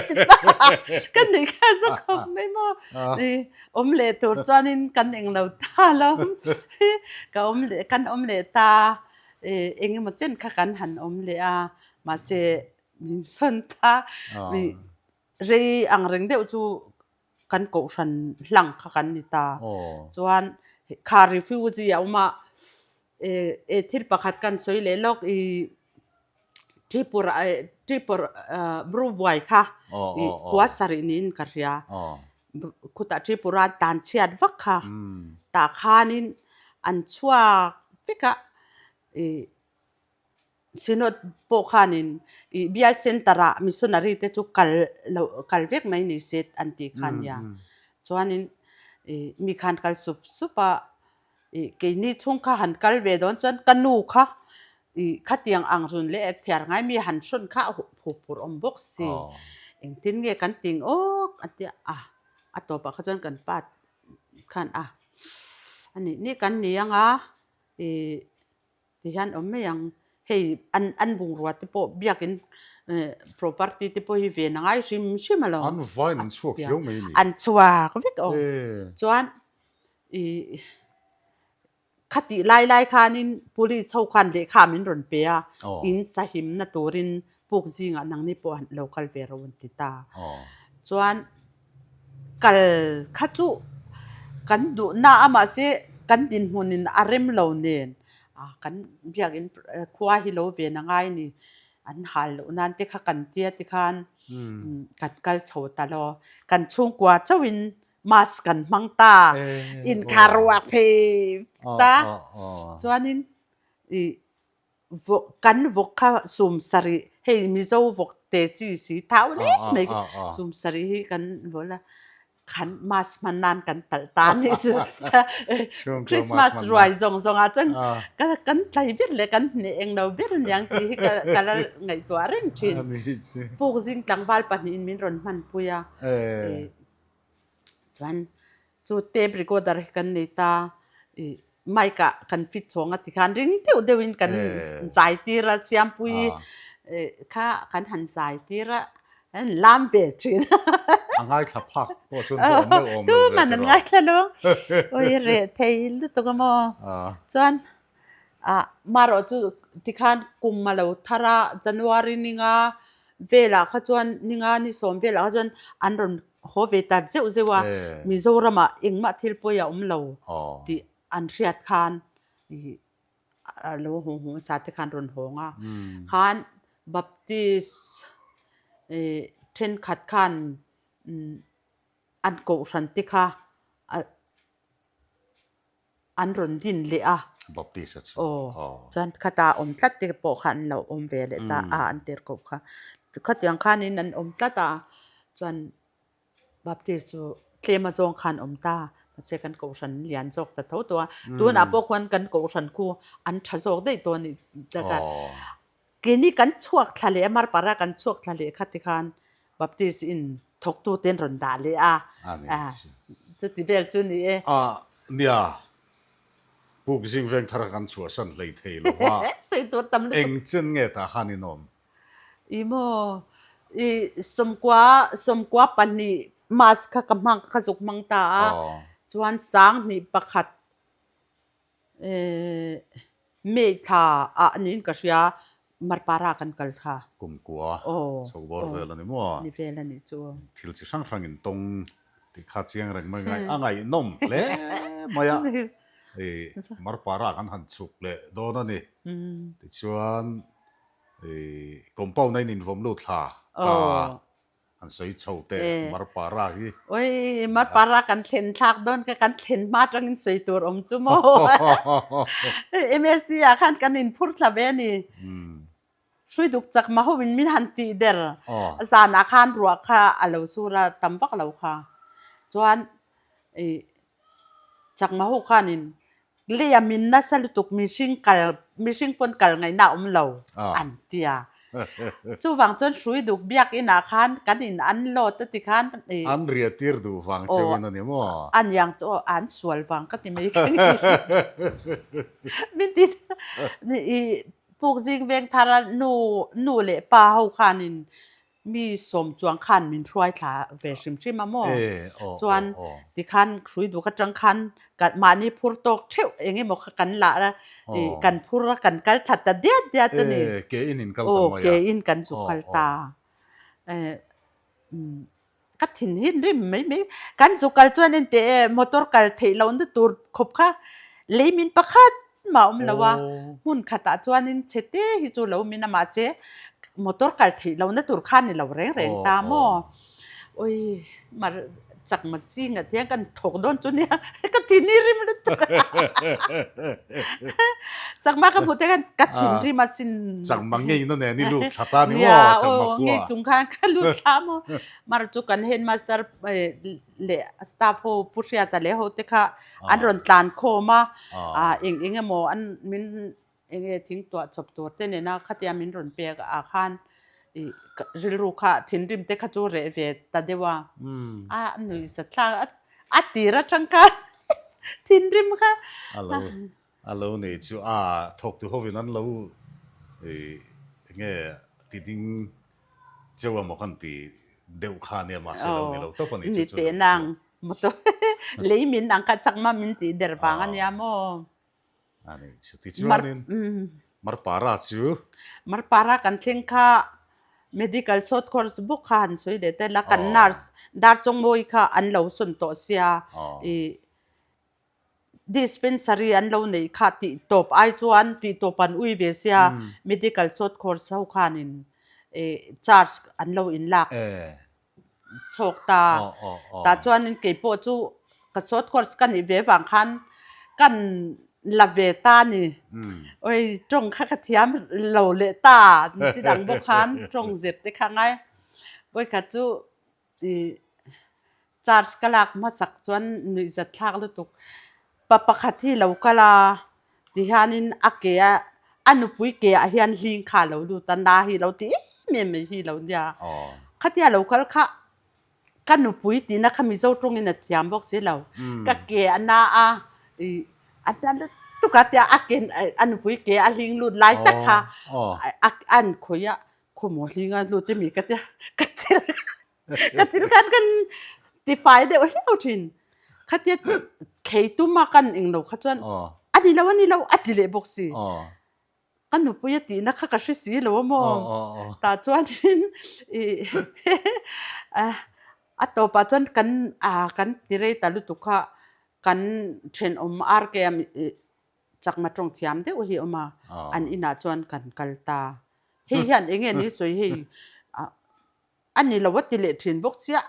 ti ta ka ni kha za khawp mai maw i awm leh tur chuanin kan englo ta lo ka awm leh kan awm leh ta engemaw chen kha kan han awm leh a mahse Min sawn ta. Rei ang reng deuh chu kan kohhran hlang kha kan ni ta. Chuan kha refugee a awm a, e thil pakhat kan sawi leh lawk i Tripura Tripura Bru buai kha i kua sarih niin ka hria. Khutah Tripura an tan chhiat vak kha. Tah khanin an chhuak vek a i Synod pawh khanin ih bial center ah missionary te chu kal loh kal vek mai ni se an tih kha nia. Chuanin ih mi khan kal sup sup a, ih keini chhung kha han kal ve dawn chuan ka nu kha ih khatiang ang run leh thiar ngai mi han hrawn kha a hup phurh awm bawk si. Engtin nge kan ting awk a tia a, a tawpah kha chuan kan pa khan a, a nih nih kan ni ang a ih Ti hian awm mai ang. Hei an an bungrua te pawh biakin property te pawh hi ven a ngai hrim hrim alawm. An vain an chhuak hiau mai a ni. An chhuak vek aw. Chuan i khatih lai lai khanin police ho khan lehkha min rawn pe a, in sahimna turin puk zingah nangni pawh han lo kal ve rawh an ti ta. Chuan Kal kha chu kan duhna a mahse kan dinhmunin a rem lo nen kan biakin khua hi lo ven a ngai ni an hal loh nan te kha kan tia tikhan kan kal chho ta lo. Kan chhungkua chauhin mask kan hmang ta inkhar ruak phei ta chuanin ih Vawk kan vawk kha sum sarih hei Mizo vawk te chi si thau lek mai sum sarih hi kan vawl a khan mass hman nan kan talh ta anih chu Christmas ruai zawng zawng ah chuan kan tlai ber leh kan hneh eng lo ber aniang tih hi ka la ngaihtuah reng thin. Pukzing tlangval pahnihin min rawn hmanpui a. Chuan chu tape recorder hi kan nei ta i mic ah kan fit chhawng a tikhan ring deuh deuh in kan zai tir a Siampui kha kan han zai tir a an lam ve thin. A ngaithla phak pawh chuan va awm deuh awm lo ve Tuman an tiraw. ngaithla lo. Ui reh thei lutuk a maw. Chuan ah marawh chu tikhan kum a lo thar a, January ninga velah kha chuan ninga ni sawm velah kha chuan an rawn haw ve ta zeuh zeuh a, Mizoramah engmah thil pawi a awm lo tih an hriat khan ih a lo haw haw hmasa te khan rawn hawng a, khan Baptist ih thenkhat khan an kohhran te kha an rawn din leh a. Baptist a chu. Aw. Chuan khata awm tlat te pawh kha an lo awm ve leh ta a an tir koh kha. Khatiang khanin an awm tlat a, chuan Baptist chu tlem a zawng khan awm ta. Mahse kan kohhran lian zawk ta tho tawh a. Tunah pawh khuan kan kohhran khu an tha zawk daih tawh a ni. Keini kan chhuak thla leh a, Marpara kan chhuak thla leh kha tikhan Baptist in thawktu te an rawn dah leh a, chuti vel chu ni e. A, nia, Puk zing veng thar kan chhuahsan hlei thei lo va, Sawi tur tam lutuk. Eng chen nge tah khan in awm? I maw, i sawmkua, sawmkua pahnih mask kha ka hmang, ka zuk hmang ta a, chuan sanghnih pakhat May thla ah niin ka hria Marpara kan kal thla. Kumkua chho bawr vel a ni maw? Ni vel a nih chu. Thil chi hrang hrang in tawng tih kha chiang reng mai ngai a ngaihnawm hle mai a. Marpara kan han chhuk leh dawn a ni. Tichuan compound a in invawm lut thla ta. An sawi chho teh Marpara hi. Oi, Marpara kan thlen thlak dawn kha kan thlen hma atangin sawi tur awm chu maw. MSC ah khan kan inphur thla ve a ni. Hrui duk chak mah ho in min han tih der. Zanah khan ruah kha a lo sur a, tam vak lo kha. Chuan i chakma ho khanin Lei a min nasa lutuk mihring kal mihring pawn kal ngaihna a awm lo an ti a. Chuvang chuan hrui duk biakinn ah khan kan in unload a ti khan i. An riah tir duh vang cheuhin a ni maw? A niang chu aw an sual vang ka ti mai kha min ti i puk zing veng thar a nu nu leh pa ho khanin Mi sawm chuang khan min hruai thla ve hrim hrim a maw? Chuan tikhan hrui duk atang khan mahni phur tawk theuh eng emaw kha kan lah a, kan phur a kan kal thla ta diat diat a ni. Ke in in kal ta mai a. Aw ke in kan zuk kal ta. Ka thin hi rim mai mai. Kan zuk kal chuan enteh e motor kal theih lohna tur khawp kha lei min pakhat mah awm lo a, hmun khatah chuanin chhe te hi chu lo min a mahse motor kal theih lohna tur kha ni lo reng reng ta maw? Ui mar chak ma zingah te hian kan thawk dawn chu nia ka thin hi rim lutuk a chakma ka hmuh te khan ka thin rim a sin Chakma ngeina nen i lut thla ta ni maw chakma khua ngei chung khan ka lut thla maw mar chu kan headmaster leh staff ho Pu Hriata leh ho te kha an rawn tlan khawm a, eng eng emaw an min eng nge thing tuah chawp tur te nena khatia min rawn pek ah khan ih rilru kha thinrim te kha chu reh ve ta deuh a, a nuih zat thlak a, a tir atang khan thinrim kha. A lo a lo nei chu a thawktu hovin an lo ih eng nge ti ding Cheu emaw kan ti deuh kha nia mahse lo ni lo tawp a ni chu chu Ni teh nang motor lei min ang kha chakma min tih der vang a nia maw. A ni chu ti chuanin Marpara chu. Marpara kan thleng kha medical short course bawk kha han sawi leh ta ila kan nurse Darchawngmawi kha an lo sawn tawh sia i Dispensary an lo neih kha tih tawp ai chuan tih tawp an ui ve sia medical short course ho khanin charge an lo in lak chhawk ta. Tah chuanin keipawh chu ka short course ka nih ve vang khan kan la ve ta a ni. Oi tawng kha ka thiam lo leh ta chi dang bawk khan tawng zet te kha ngai. Vawikhat chu I charge ka lak hmasak chuan nuihzat thlak lutuk. Pa pakhat hi lo kal a, tihianin a ke a, a nupui ke ah hian hling kha a lo lut a, na hi lo ti em em mai hi lo nia. Khatia lo kal kha ka nupui tihna kha Mizo tawngin a thiam bawk si lo. Ka ke a na a, i a na lutuk a tia a ke a nupui ke a hling lut lai tak kha a an khawih a, Khawmaw hlinga lut i mi ka tia ka chelh. Ka chil khan kan tifai deuh hleuh thin. Khatia khei tuma kan eng lo kha chuan a ni lo a ni lo a ti leh bawk si. Ka nupui a tihna kha ka hre si lo a maw? Tah chuanin i a tawpah chuan kan kan ti rei ta lutuk kha kan thenawm RK a chakma tawng thiam deuh hi a awm a, an inah chuan kan kal ta. Hei hian eng nge ni sawi hei A ni lo a ti leh thin bawk chiah.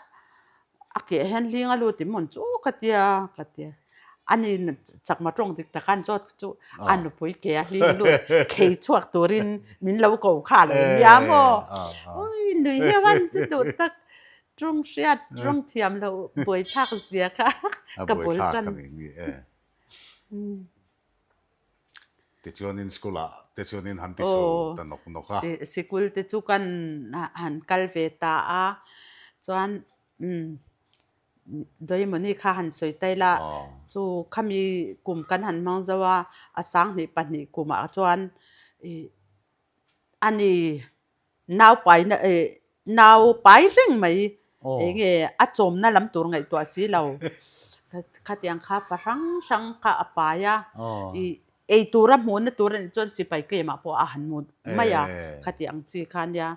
A keh hian hling a lut in mawn chu ka tia ka tia. A ni chakma tawng dik tak a an zawt chu a nupui ke a hling lut khei chhuak turin min lo ko kha lo nia maw. Ui nui hi a van si duh tak. Tawng hriat tawng thiam loh buaithlak zia kha ka bul tan. Tichuanin school ah te chuanin han ti chho ta nawk nawk a. Sikul te chu kan han kal ve ta a, chuan Doimawni kha han sawi ta ila, chu khami kum kan han hmang zo a, a sanghnih pahnih kumah chuan a ni. Nau paina eh nau pai reng mai eng nge a chawmna lam tur ngaihtuah si lo. Khatiang kha fa hrang hrang kha a pai a, i ei tura hmuhna tur a nih chuan sipai kemah pawh a han hmu mai a, khatiang chi kha nia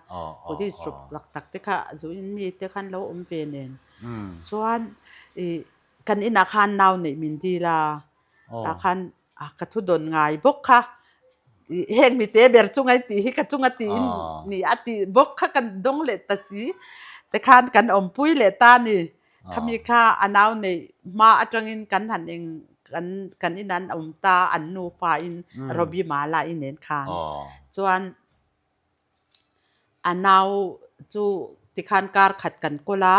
police ṭawp tak tak te kha zuin mi te khan lo awm ve nen. Chuan i kan inah khan nau neih min dil a, tah khan A ka thu dawn ngai bawk kha. Heng mite ber chunga i tih hi ka chunga tiin ni a tih bawk kha kan dawng leh ta si. Tikhan kan awmpui leh ta ni. Khami kha a nau neih hma atangin kan han eng kan kan in an awm ta an nufa in Robbie Mala i nen khan. Chuan A nau chu tikhan kar khat kan kawl a,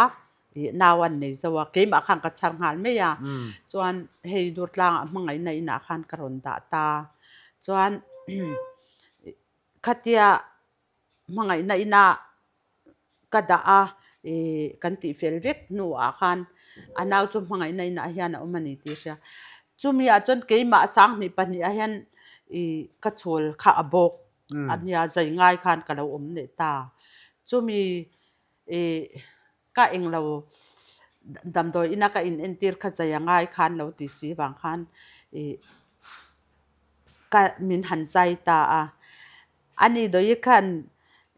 ih nau an nei zo a, keimah khan ka chhar nghal mai a, chuan hei Durtlangah hmangaihna inah khan ka rawn dah ta. Chuan khatia hmangaihna inah ka dah a, ih kan tihfel vek hnuah khan a nau chu hmangaihna inah hian a awm a ni tih a hria. Chumi ah chuan keimah sanghnih pahnihah hian ih ka chhawl kha a bawk. A nia zai ngai khan ka lo awm leh ta. Chumi ih ka englo damdawi ina ka in entir kha zai a ngai khan lo ti si vang khan ih ka min han zai ta a. Ani dawi khan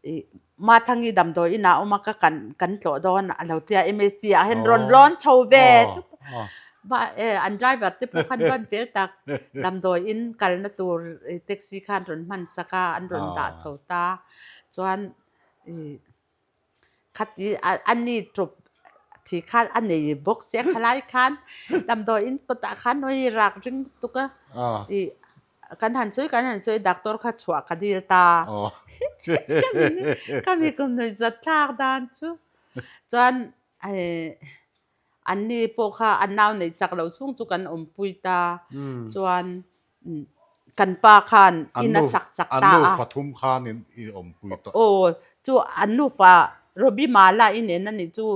ih Mathangi damdawi inah a awm a ka kan kan tlawh dawn a lo tia MST ah hian rawn lawn chho ve an driver te pawh khan van fel tak damdawi in kalna tur taxi khan rawn hman sak a an rawn dah chho ta chuan ih Khati a ni ṭawp thi khan a nei bawk sia khalai khan damdawi in kawtah khan hawi rak ring lutuk a ih kan han sawi kan han sawi doctor kha chhuah ka dil ta ka mi kum nuih zat thlak dan chu chuan an ni pawh kha an nau neih chak loh chhung chu kan awmpui ta chuan Kan pa khan in a sak sak ta a. An nufa thum khan in i awmpui tawh. Aw, chu an nufa Robbie Mala i nen a nih chu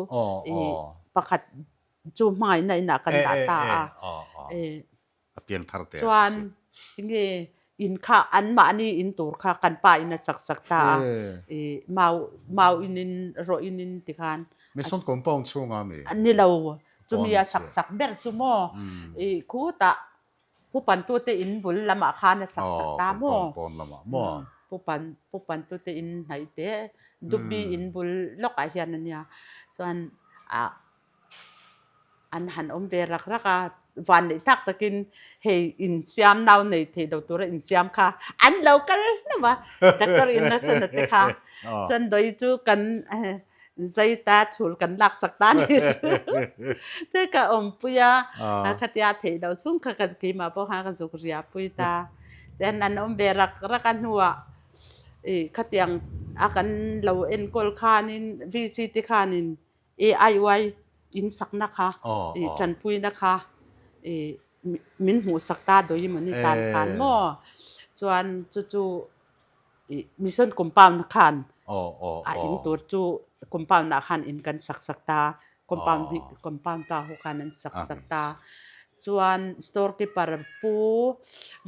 i pakhat chu hmangaihna inah kan dah ta a. A piang thar te a Chuan enge in kha anmahni in tur kha kan pa in a sak sak ta a. I mau mau in in rawh in in ti khan. Mission compound chhunga mi? Ni lo, chumi a sak sak ber chu maw i khutah Pu Pantute in bul lamah khan a sak sak ta maw? Pawn lamah maw? Pu Pan Pu Pantute in hnaih te Dupi in bul lawkah hian a nia. Chuan ah an han awm ve rak rak a, van neih tak takin hei insiam nau nei thei lo tura insiam kha an lo kal hlauh a, Doctor Innocent-a te kha. Chuan dawi chu kan Zai ta chhul kan lak sak ta ni chu te ka awmpui a, khatia theih loh chhung kha ka keimah pawh khan ka zuk ria pui ta. Then an awm ve rak rak a hnuah ih khatiang a kan lo enkawl khanin VC te khanin AIY in sakna kha ih tanpuina kha ih min hmuh sak ta dawi emaw ni tan khan maw chuan chu chu Ih mission compound khan a in tur chu compound ah khan in kan sak sak ta compound hi compound pa ho khan an sak sak ta chuan store keeper pu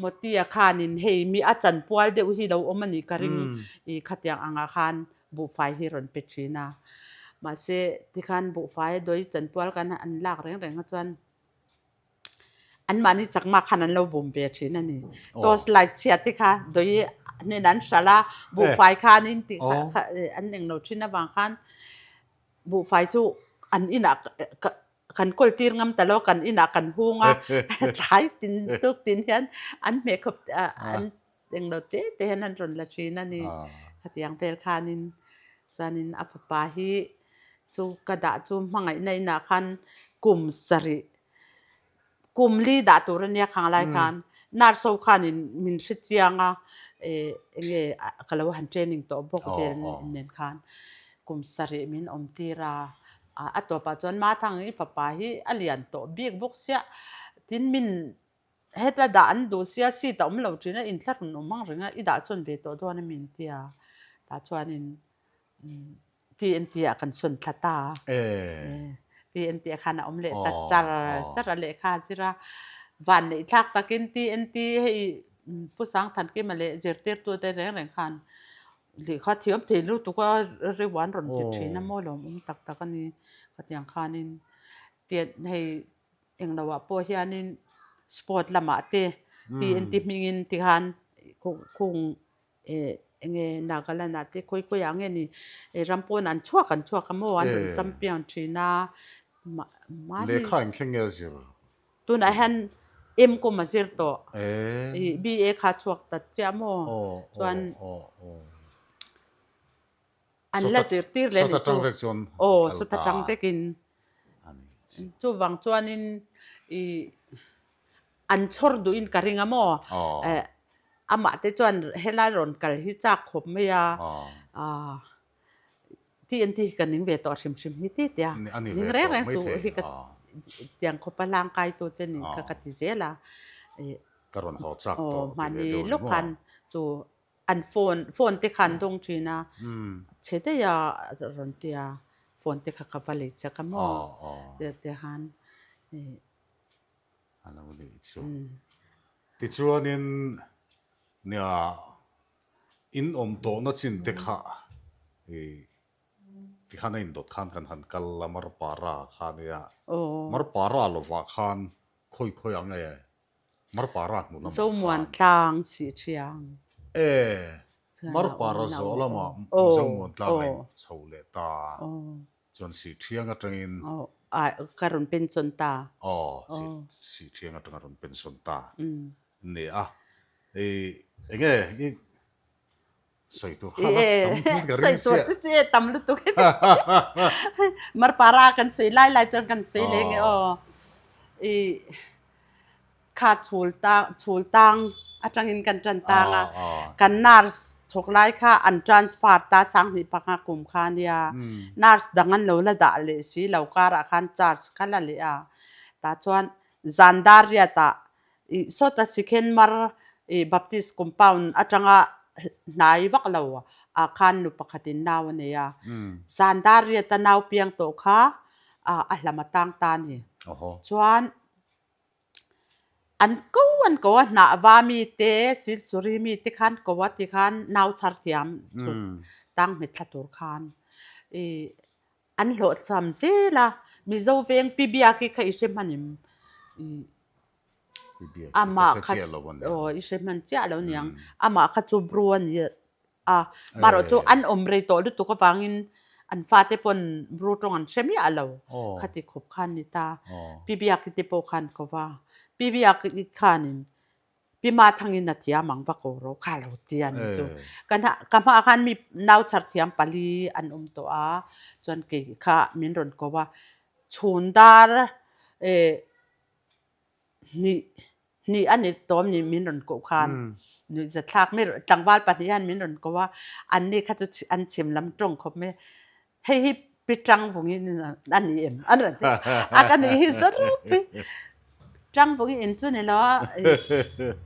Motia khanin hei mi a chanpual deuh hi lo awm a nih ka ring ih khatiang angah khan buhfai hi rawn pe thin a. Mahse tikhan buhfai dawi chanpual kan an lak reng reng a chuan anmahni chakma khan an lo bum ve thin a ni. Torch light chhia te kha dawi hnenah an hralh a, buhfai khan in tih kha an englo thin avang khan buhfai chu an inah kan kawl tir ngam ta lo, kan inah kan hung a, tlai tin tuk tin hian an hmeh khawp an englo te te hian an rawn la thin a ni. Khatiang vel khanin chuanin a fapa hi chu ka dah chu hmangaihna inah khan kum sarih kum li dah tur a nia khang lai khan nurse ho khanin min hre chiang a enge ka lo han training tawh bawk vel nen khan kum sarih min awm tir a. A tawpah chuan Mathang i fapa hi a lian tawh bik bawk sia, tin min heta dah an duh sia seat a awm lo thin a, inthlahrun awm ang reng a, i dah sawn ve tawh dawn a min ti a, tah chuanin TNT ah kan sawn thla ta a, TNT ah khan a awm leh ta char char a lehkha a zir a, vanneih thlak takin TNT hei Pu Sangthankima leh zirtirtute reng reng khan Lehkha thiam thei lutuk a reu an rawn ti thin a maw lawm awm tak tak a ni. Khatiang khanin tiat hei englo ah pawh hianin sport lamah te TNT hmingin tikhan khung eh enge Nagaland ah te khawi khawi ah nge ni ram pawn an chhuak an chhuak a maw an rawn champion thin a mahni Lehkha engthleng nge a zir? Tunah hian M kum a zir tawh. I BA kha chhuak ta chiah maw? Chuan an la zirtir leh nih chu. Aw sawta tang vekin. Chuvang chuanin i an chhawr duhin ka ring a maw? Amah te chuan helai rawn kal hi chak khawp mai a. TNT hi ka ning ve tawh hrim hrim hi ti tia ning reng reng chu hi ka tiang khawpa hlang kai tu che nih kha ka ti zel a ka rawn haw chak tawh ti ve deuh ni maw khan chu an phone phone te khan dawng thin a chhe daih a rawn tia phone te kha ka va lei chak a maw che te khan a lo nih chu tichuanin nia In awm tawhna chin te kha i tikhan a indawt khan kan han kal a Marpara kha nia. Marpara lovah khan khawi khawi ang e Marpara hnu lamah khan. Zomuan tlang sih thiang. E Marpara zawh lamah Zomuan tlang a in chho leh ta. Chuan sih thiang atangin. Ka rawn pension ta. Aw sih thiang atanga rawn pension ta. Nia, i enge i sawi tur kha la tam hmel ka ring sia. Sawi tur chu e tam lutuk. Marpara kan sawi lai lai chuan kan sawi leh nge aw. I kha chhul tang chhul tang atangin kan tan tang a. Kan nurse thawk lai kha an transfer ta sanghnih panga kum kha nia. Nurse dang an lo la dah leh si lo karah khan charge kha la leh a. Tah chuan zan dar riatah I sawta Sikhenmar i Baptist compound atanga hnai vak lo ah khan nu pakhatin nau a nei a. Zan dar riata nau piang tawh kha a hlam a tang ta a ni. Chuan an ko an ko a, hnah va mi te, silchuri mi te khan ko a ti khan nau chhar thiam chhut tang hmet thla tur khan i An hlawhchham zel a, Mizo veng Pi Biaki kha i hre hman em? Pi Biaki ka hre chiah lo a nia. Aw i hre hman chiah lo niang. Amah kha chu Bru a ni a, marawh chu an awm rei tawh lutuk avangin an fate pawn Bru tawng an hre miah lo. Khati khawp khan ni ta. Pi Biaki te pawh khan ko va. Pi Biaki khanin Pi Mathangin a thiam ang va ko ro kha lo ti a ni chu. Ka ka hmaah khan mi nau chhar thiam pali an awm tawh a, chuan kei kha min rawn ko a, chhun dar eh hnih hnih a ni tawm ni min rawn koh khan nuihzathlak mi tlangval pahnih hian min rawn ko a, anni kha chu an chhim lam tawng khawp mai. Hei hi Pi Tangvungin a ni em? An rawn ti a, ka nuih hi za rup hi. Tangvungi in chu ni lo a,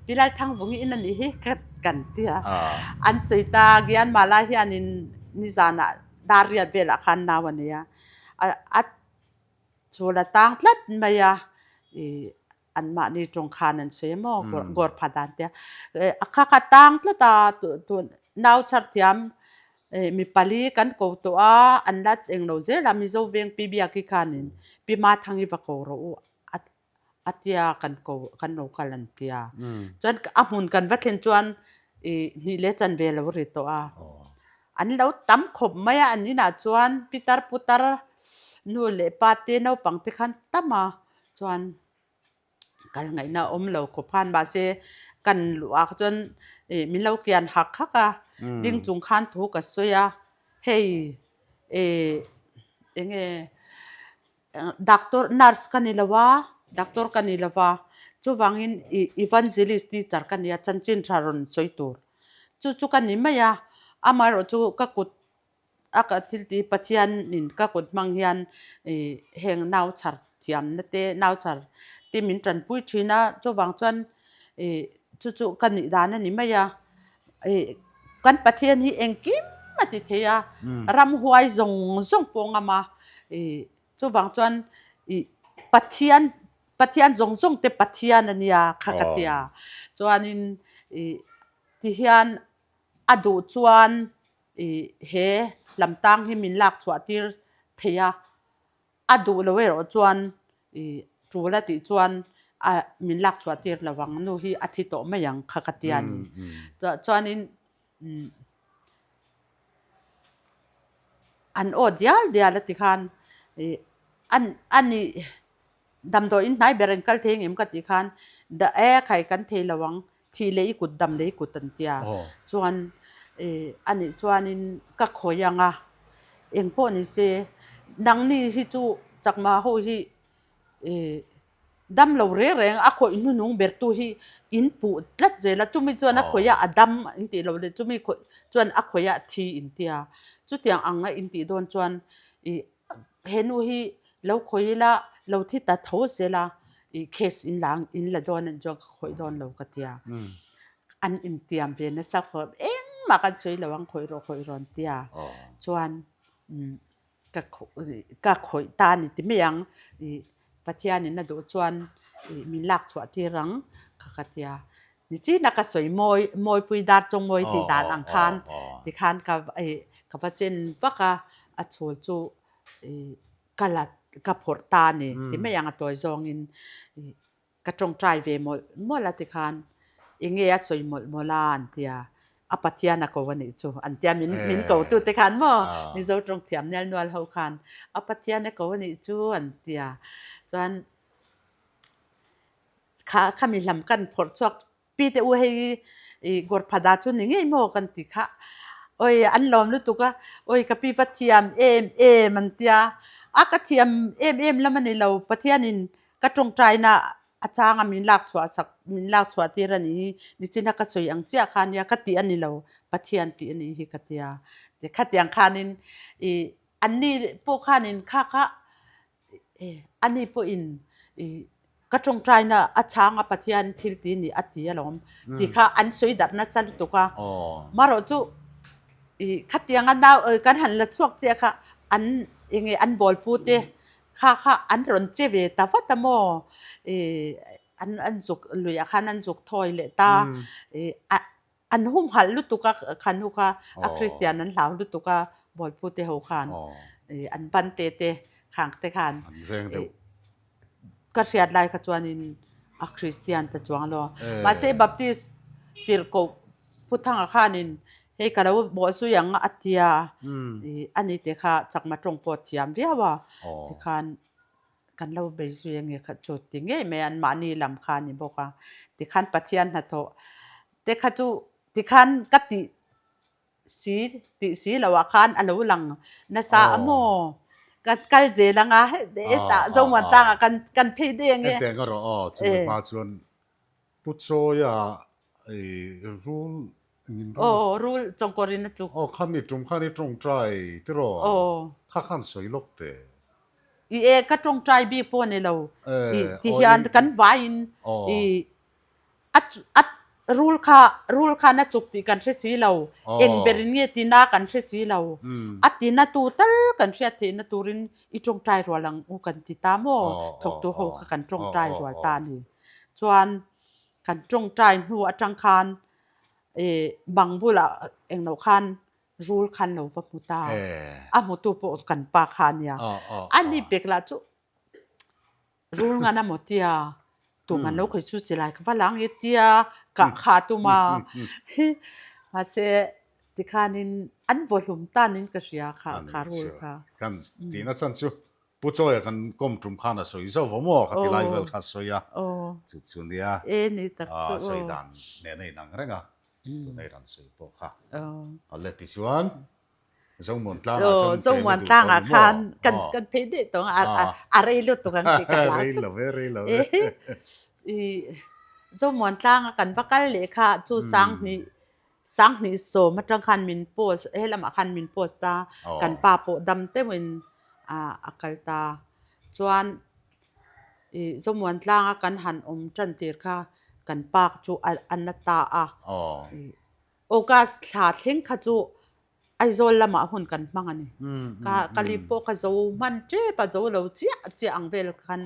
Pi Lalthangvungi in a nih hi ka kan ti a. An sawi ta, Gianmala hianin nizanah dar riat velah khan nau a nei a, a chul a tang tlat mai a, i anmahni tawng khan an sawi maw gawr pha dan te a, a kha kha tang tlat a, tun nau chhar thiam. Mi pali kan ko tawh a, an la eng lo zel a, Mizo veng Pi Biaki khanin Pi Mathangi va ko rawh u a tia kan ko kan lo kal an tia. Chuan a hmun kan va thlen chuan i hnih leh chan ve lo ri tawh a. An lo tam khawp mai a, an inah chuan pitar putar nu leh pa te naupang te khan tam a, chuan kal ngaihna a awm lo khawp khan mahse kan luh ah kha chuan ih min lo kian hak hak a ding chung khan thu ka sawi a hei ih eng nge doctor nurse ka ni lo a doctor ka ni lo va chuvangin ih evangelist teacher ka ni a chanchin tha rawn sawi tur chu chu ka ni mai a amaherawhchu ka kut A ka thil ti Pathianin ka kut hmang hian ih heng nau chhar thiamna te nau chhar te min tanpui thin a, chuvang chuan ih chu chu ka nih dan a ni mai a, ih kan Pathian hi engkim a ti thei a, ramhuai zawng zawng pawh ngam a, ih chuvang chuan ih Pathian Pathian zawng zawng te Pathian a nia kha ka tia, chuanin ih tihian a duh chuan I he lamtang hi min lak chhuah tir thei a, a duh lo erawh chuan i tul a tih chuan a min lak chhuah tir lo ang, nu hi a thi tawh mai ang kha ka tia ni. Chuanin an aw dial dial a ti khan i a nih Damdawiin hnai ber in kal thei ngem ka tih khan da e khai kan thei lo ang, thih leh i kut dam leh i kut an tia. Chuan a nih chuanin ka khawi ang a, eng pawh ni se nangni hi chu chakma ho hi dam lo reng reng a khawih hnuhnung ber tu hi in puh tlat zel a, chumi chuan a khawih a a dam in tih loh leh chumi khawih chuan a khawih a a thi in tia. Chutiang ang a in tih dawn chuan ih He nu hi lo khawi ila, lo thi ta tho zel a, i case in la in la dawn anih chuan ka khawih dawn lo ka tia. An intiam ve nasa khawp, engmah kan sawi lo ang khawih rawh khawih rawh an tia. Chuan ka ka khawih ta a ni ti mai ang, i Pathianin a duh chuan i min lak chhuah tir ang kha ka tia. Nichina ka sawi mawi mawipui dar chawng mawi tih dan ang khan tikhan ka ih ka va chen vak a, a chhul chu ih ka la ka phawrh ta a ni ti mai ang a tawi zawngin ih ka tawngtai ve mawlh mawlh a tikhan eng nge a sawi mawlh mawlh a an tia a Pathian a ko a nih chu an tia min min ko tu te khan maw Mizo tawng thiam nel nual ho khan a Pathian a ko a nih chu an tia chuan Kha khami hlam kan phawrh chhuak pi te u hei i Gorphada chu ni ngei maw kan ti kha. Oi an lawm lutuk a, oi ka pi va thiam em em an tia. A ka thiam em em lam a ni lo, Pathianin ka tawngtaina a changa min lak chhuah sak min lak chhuah tir a ni hi, nichina ka sawi ang chiah kha nia ka tih a ni lo, Pathian tih a nih hi ka tia. Khatiang khanin i anni pawh khanin kha kha Ani pawhin ka tawngtaina a chhang a Pathian thil ti ni a ti alawm tih kha an sawi darh nasa lutuk a. Marawh chu khatianga nau kan han la chhuak chiah kha an enge an bawlpu te kha kha an rawn che ve ta vat a maw an zuk luiah khan an zuk thawi leh ta An humhalh lutuk a khan hu kha a Kristian an hlau lutuk a Bawlpu te ho khan an ban te te khang te khan ka hriat lai kha chuanin a Kristian ta chuang lo. Mahse Baptist tirhkoh Pu Thanga khanin hei ka lo bawhzui ang a tia ani te kha chakma tawng pawh thiam viau a tikhan Kan lo bei zui a nge kha chu ti ngei mai an mahni lam kha a ni bawk a. Tikhan Pathian hnathawh te kha chu tikhan ka tih si tih si loh ah khan a lo lang nasa a maw? Ka kal zel ang a hetah Zomuan tlangah kan kan phei daih ang e. Hetiang erawh aw chumi hma chuan Pu Chawia i rul engin rul? Aw rul chawngkawrin a chuk. Aw khami tum khan i tawngtai tiraw? Aw. Kha khan sawi lawk teh. I e ka tawngtai bik pawh a ni lo. I ti hian kan vaiin i a a rul kha rul khan a chuk tih kan hre si lo. Eng berin nge tina kan hre si lo. A tina tu tal kan hriat theihna turin i tawngtai rual ang u kan ti ta maw? Thawktu ho kha kan tawngtai rual ta a ni. Chuan kan tawngtai hnu atang khan ih bang bulah englo khan. Rul khan lo va hmu ta. A hmutu pawh kan pa kha a nia. A ni pek lah chu rul ngan a maw tia tuman lo khawi chu chilai ka va la ang e tia kah kha a tum a. Mahse tikhanin an vaw hlum tanin ka hria kha kha rul kha. Kan tihna chan chu Pu Chawia kan kawm tum khan a sawi zauh va maw? Kha ti lai vel kha a sawi a, chu chu nia a sawi dan nen a inang reng a, tuna i rawn sawi pawh kha. Awle tichuan Zomuan tlangah chuan pem i duh tawh ni maw? Kan kan phei daih tawh ang a, a rei lutuk ang tih ka hlau. Rei lo ve, rei lo ve. Zomuan tlanga kan va kal leh kha chu Sanghnih Sanghnih sawm atang khan min post, he lamah khan min post a, kan pa pawh dam deuhin a kal ta. Chuan ih Zomuan tlanga kan han awm tan tir kha kan pa chu a na ta a. Ih August thla thleng kha chu Aizawl lamah hun kan hmang a ni. Ka ka li pawh ka zo hman tep a, zo lo chiah chiah ang vel khan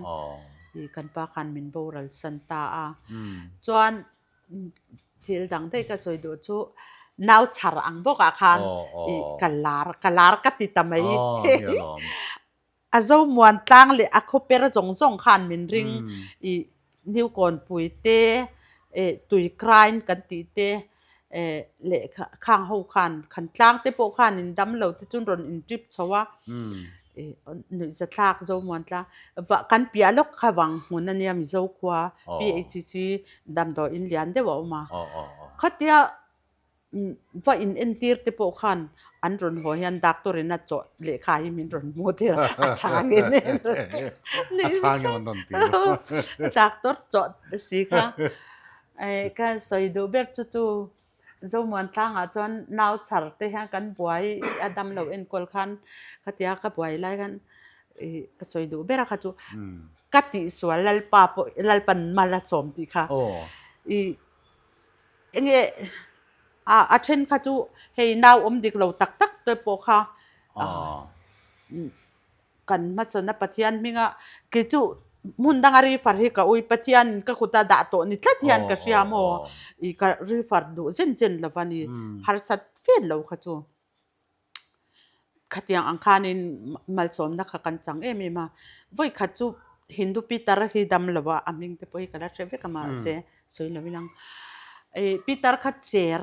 ih kan pa khan min boral san ta a. Chuan Thil dang daih ka sawi duh chu nau chhar ang bawkah khan i ka lar ka lar ka ti ta mai. A Zomuan tlang leh a khawper zawng zawng khan min ring i New Kawnpui te eh tui krain kan tih te eh leh khang ho khan khan tlang te pawh khan in dam lo te chuan rawn in trip chho a. Nuihzathlak Zomuan tlang va kan piah lawk kha vang hmun a nia Mizo khua PHC damdawi in lian deuh a awm a. Khatia va in entir te pawh khan an rawn haw hian doctor in a chawh lehkha hi min rawn hmuh tir a, a tha nge nge an rawn ti. A tha nge an rawn ti. Doctor chawh si kha ka sawi duh ber chu chu Zomuan tlangah chuan nau chhar te hian kan buai a dam lo enkawl khan khatia ka buai lai khan ih ka sawi duh ber a kha chu ka tihsual Lalpa pawh Lalpan mal a sawm tih kha ih enge a a then kha chu hei nau awm dik lo tak tak te pawh kha Kan hmasawn a Pathian hminga kei chu hmun danga refer hi ka ui Pathian ka kuta dah tawh ni tlat hian ka hria maw i ka refer duh zen zen lo va ni harsat fel lo kha chu khatiang ang khanin malsawmna kha kan chang em em a vawi khat chu Hindu Peter hi dam lo a a hming te pawh hi ka la hre vek a mahse sawi lo ilang Peter kha cher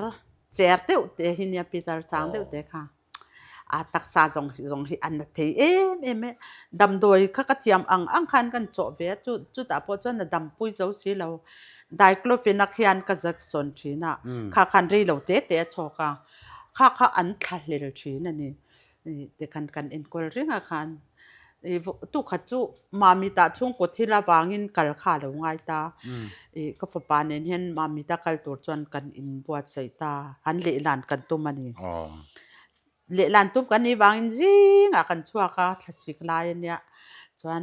cher deuh te hi nia Peter chang deuh te kha. A taksa zawng zawng hi a na thei em em e. Damdawi kha ka thiam ang ang khan kan chawh ve a, chu chutah pawh chuan a dampui zo si lo. Diclofenac hian ka zak sawn thin a, kha khan rei lo te te a chhawk a, kha kha an thlahlel thin a ni. Tikhan kan enkawl reng a khan. Ih tukhat chu Mamita chhungkaw thil avangin kal kha a lo ngai ta. Ih ka fapa nen hian Mamita kal tur chuan kan inbuatsaih ta. Han lehlan kan tum a ni. Lehlan tum kan nih vangin zingah kan chhuak a, thlasik lai a nia. Chuan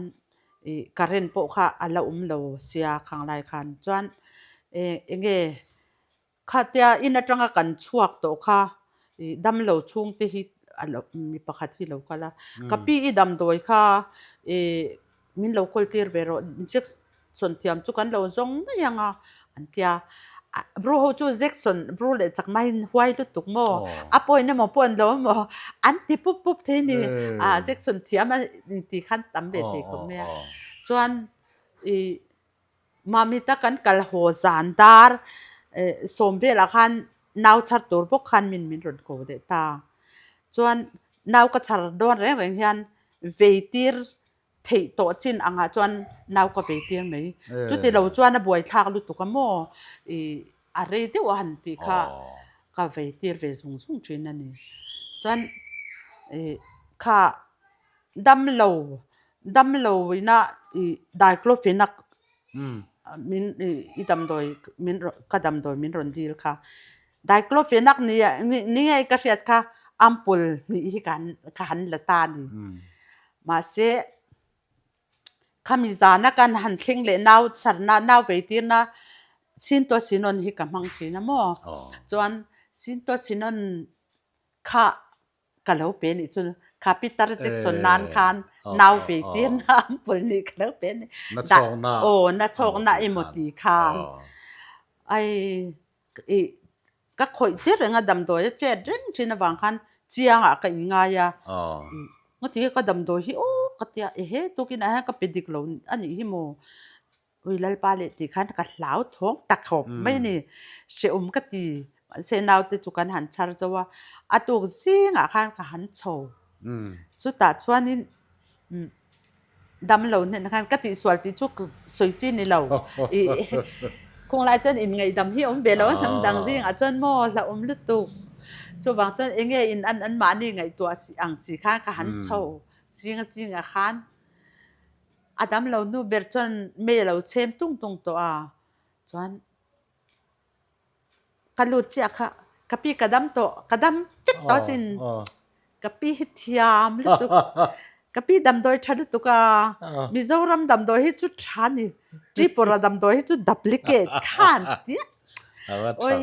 ih current pawh kha a la awm lo sia khang lai khan. Chuan eng enge Khatia in atanga kan chhuak tawh kha i damlo chhungte hi a lo mi pakhat hi lo kal a, ka pi i damdawi kha i min lo kawl tir ve rawh injection thiam chu kan lo zawng mai ang a an tia, bru ho chu jection bru leh chak maiin huai lutuk maw a pawi emaw pawh an lo emaw an ti pup pup thei ni a jection thiam a inti khan tam ve thei khawp mai a chuan i Mamita kan kal haw zan dar sawm velah khan nau chhar tur bawk khan min min rawn ko leh ta. Chuan nau ka chhar dawn reng reng hian vei tir theih tawh chin angah chuan nau ka vei tir mai. Chuti lo chuan a buaithlak lutuk a maw ih a rei deuh a han tih kha ka vei tir ve zung zung thin a ni. Chuan ih kha Damlo, damlo ina i diclofenac min i damdawi min ka damdawi min rawn dil kha. Diclofenac ni ni ngei ka hriat kha ampul hnih hi ka han ka han la ta a ni. Mahse khami zana kan han thleng leh nau sarna nau vei tirna Syntocinon hi ka hmang thin a maw. Chuan Syntocinon kha Ka lo pe nih chu kha Peter Jackson nan khan nau ve tir na an pul nih ka lo pe nih. Na chawkna. Aw na chawkna emaw ti khan. Ai i ka khawih che reng a damdawi a chet reng thin avang khan. Chiangah ka inngai a, ngati ka damdawi hi aw ka tia ehe tukin ah hian ka pe dik lo a nih hi maw? Ui Lalpa leh tih khan ka hlau thawng ta khawp mai a ni. Hrehawm ka ti. Mahse naute chu kan han chhar zo a, a tuk zingah khan ka han chho. Chutah chuanin Damlo hnenah khan ka tihsual tih chu sawi chi ni lo. Khunglai chuan inngaihdam hi a awm ve lo a, hnam dang zingah chuan maw hlauhawm lutuk. Chuvang chuan eng nge in an anmahni ngaihtuah ang chi khan ka han chho zing zingah khan a damlo nu ber chuan mei a lo chhem tung tung tawh a, chuan Ka lut chiah kha, ka pi ka dam tawh, ka dam vek tawh asin. Ka pi hi thiam lutuk, ka pi damdawi tha lutuk a, Mizoram damdawi hi chu tha a ni, Tripura damdawi hi chu duplicate khan tia. Oi,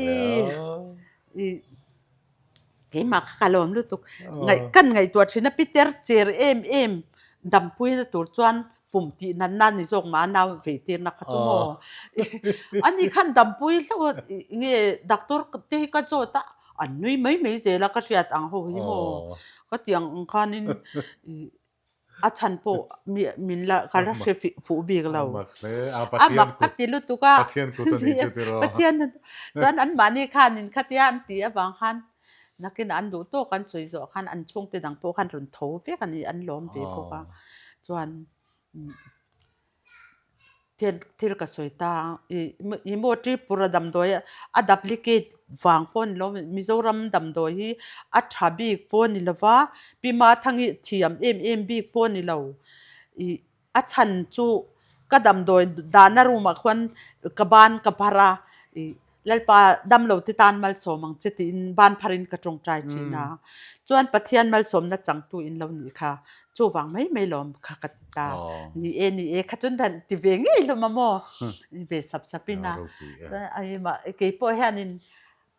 keimah kha ka lawm lutuk. Kan ngaihtuah thin a, Peter cher em em dampuina tur chuan pum tih natna ni zawk mah a nau vei tirna kha chu maw? Ani khan dampui hlauh a nge doctor te hi ka zawt a, an nui mai mai zel a ka hriat ang ho hi maw? Ka ti ang ang khanin a chhan pawh min la ka la hre fuh bik lo. A mak ka ti lutuk a. Pathian chuan anmahni khanin khatia an tih avang khan Nakin an duh tawk an sawi zawh khan an chhungte dang pawh khan rawn tho vek a ni, an lawm ve bawk a. Chuan thil thil ka sawi ta a, i maw Tripura damdawi a duplicate vang pawh a ni lo, Mizoram damdawi hi a tha bik pawh a ni lo va, Pi Mathangi thiam em em bik pawh a ni lo. I A chhan chu ka damdawi dahna room ah khuan ka ban ka phar a, i Lalpa damlo te tan malsawm ang che tiin ban pharin ka tawngtai thin a. Chuan Pathian malsawmna changtu in lo nih kha chuvang mai mai lawm kha ka ti ta. Ni e ni e kha chuan dan ti ve ngei hlawm a maw? Ve sap sap in a. Chuan ai mah keipawh hianin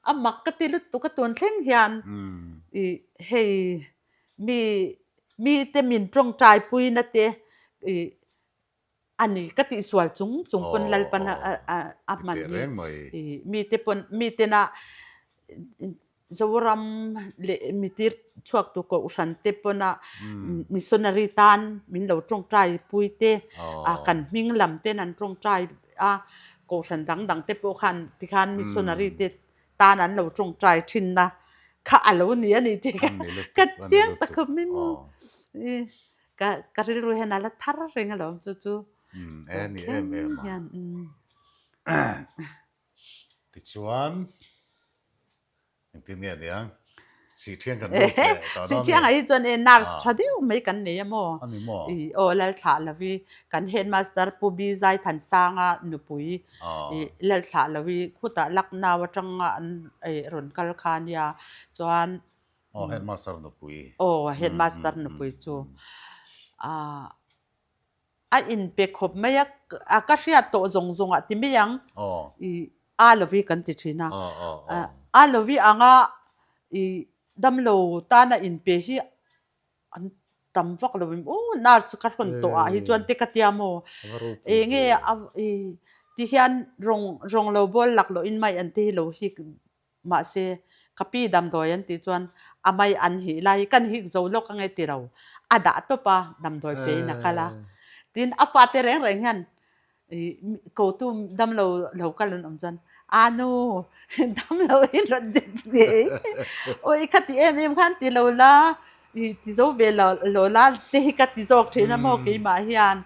a mak ka ti lutuk a tun thleng hian i hei Mi mite min tawngtai puina te i a ni ka tihsual chung chung pawn Lalpan a hman hi i mite pawn mitena Zoram leh mitir chhuak tu kohhran te pawna missionary tan min lo tawngtai pui te a kan hming lam ten an tawngtai a kohhran dang dang te pawh khan tikhan missionary te tan an lo tawngtai thinna kha a lo ni a ni tih ka ka chiang ta khawp mai maw ka ka rilru hian a la thar reng alawm chu chu e ni em em a tichuan Engtin nge aniang? Sihthiang kan lut leh tawh dawn Sihthiang ah hi chuan e nurse tha deuh mai kan nei a maw? A ni maw? I aw Lalthlah Lovi kan headmaster Pu Bi Zaithansanga nupui i Lalthlah Lovi khutah Lucknow atanga an rawn kal kha ania chuan Aw headmaster nupui. Aw headmaster nupui chu ah A inpe khawp mai a, a ka hriat tawh zawng zawng ah ti mai ang i a lovi kan ti thin a. A lovi anga i damlo tana inpe hi an tam vak lo em aw nurse ka hrawn tawh ah hi chuan te ka tia maw enge a i ti hian rawng rawng lo bawl lak loh in mai an te hi lo hik Mahse, ka pi damdawi an tih chuan a mai an hih lai hi kan hik zo lawk ange ti lo, a dah tawp a, damdawi pein a kal a. Tin, a fate reng reng hian kotu damlo lo kal an awm chuan, A nu, damlo hi rawn det ngei, awi kha ti em em khan ti lo la, i ti zo ve lo lo la te hi ka ti zawk thin a maw keimah hian.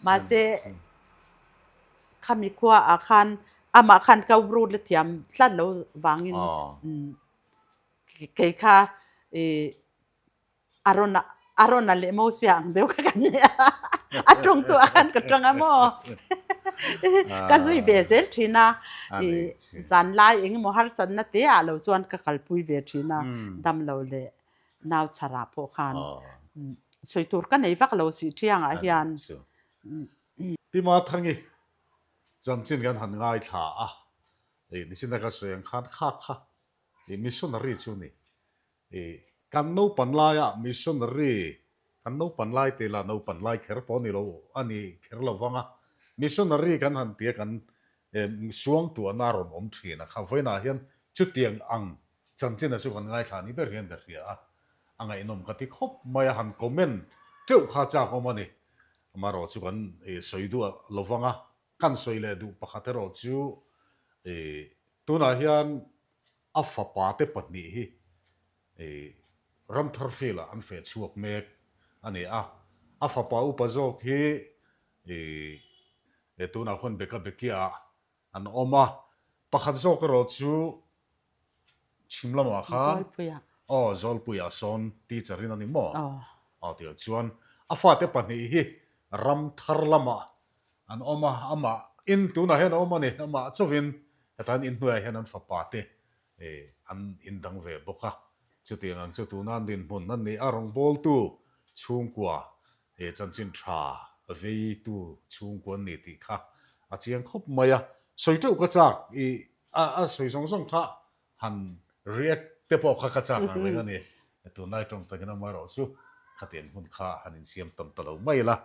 Mahse, Khami khua ah khan amah khan ka rut la thiam tlat lo vangin kei kha i Arona Arona leh Mosia ang deuh kha kan nia a tawngtu ah khan ka tang a maw ka zui ve zel thin a i zanlai engemaw harsatna te ah lo chuan ka kalpui ve thin a damlo leh nau chhar ah pawh khan sawi tur ka nei vak lo sih thiang ah hian. Pi Mathangi chanchin kan han ngaithla a, ih nichina ka sawi ang khan kha kha ih missionary chu ni. Ih kan naupan laia missionary, kan naupan lai tih lah naupan lai kher pawh a ni lo, a ni kher lo vang a, missionary kan han tia kan suangtuahna a rawn awm thin a kha. Vawiinah hian chutiang ang chanchina chu kan ngaithla ni ber hian ka hria a. A ngaihnawm ka ti khawp mai a, han comment teuh kha chak awm a ni. Amaherawh chu kan sawi duh lo vang a, kan sawi leh duh pakhat erawh chu tunah hian a fapa te pahnih hi Ramthar field ah an feh chhuak mek a ni a, a fapa upa zawk hi tunah khuan Beka Bekia ah an awm a, pakhat zawk erawh chu chhim lamah khan aw Zawlpuiah sawn teacher in a ni maw? Aw tih ah chuan a fate pahnih hi Ramthar lamah an awm a, amah in tunah hian a awm a ni, amah chauhin hetah hian inhnuaiah hian an fapa te an indang ve bawk a, chutiang ang chu tuna an dinhmun an ni a, rawngbawltu chhungkua chanchin tha veitu chhungkua an ni tih kha a chiang khawp mai a, sawi teuh ka chak i a sawi zawng zawng kha han react te pawh kha ka chak ang reng a ni, tunlai tawng takin amaherawhchu khatiang hun kha han insiam tam ta lo mai la.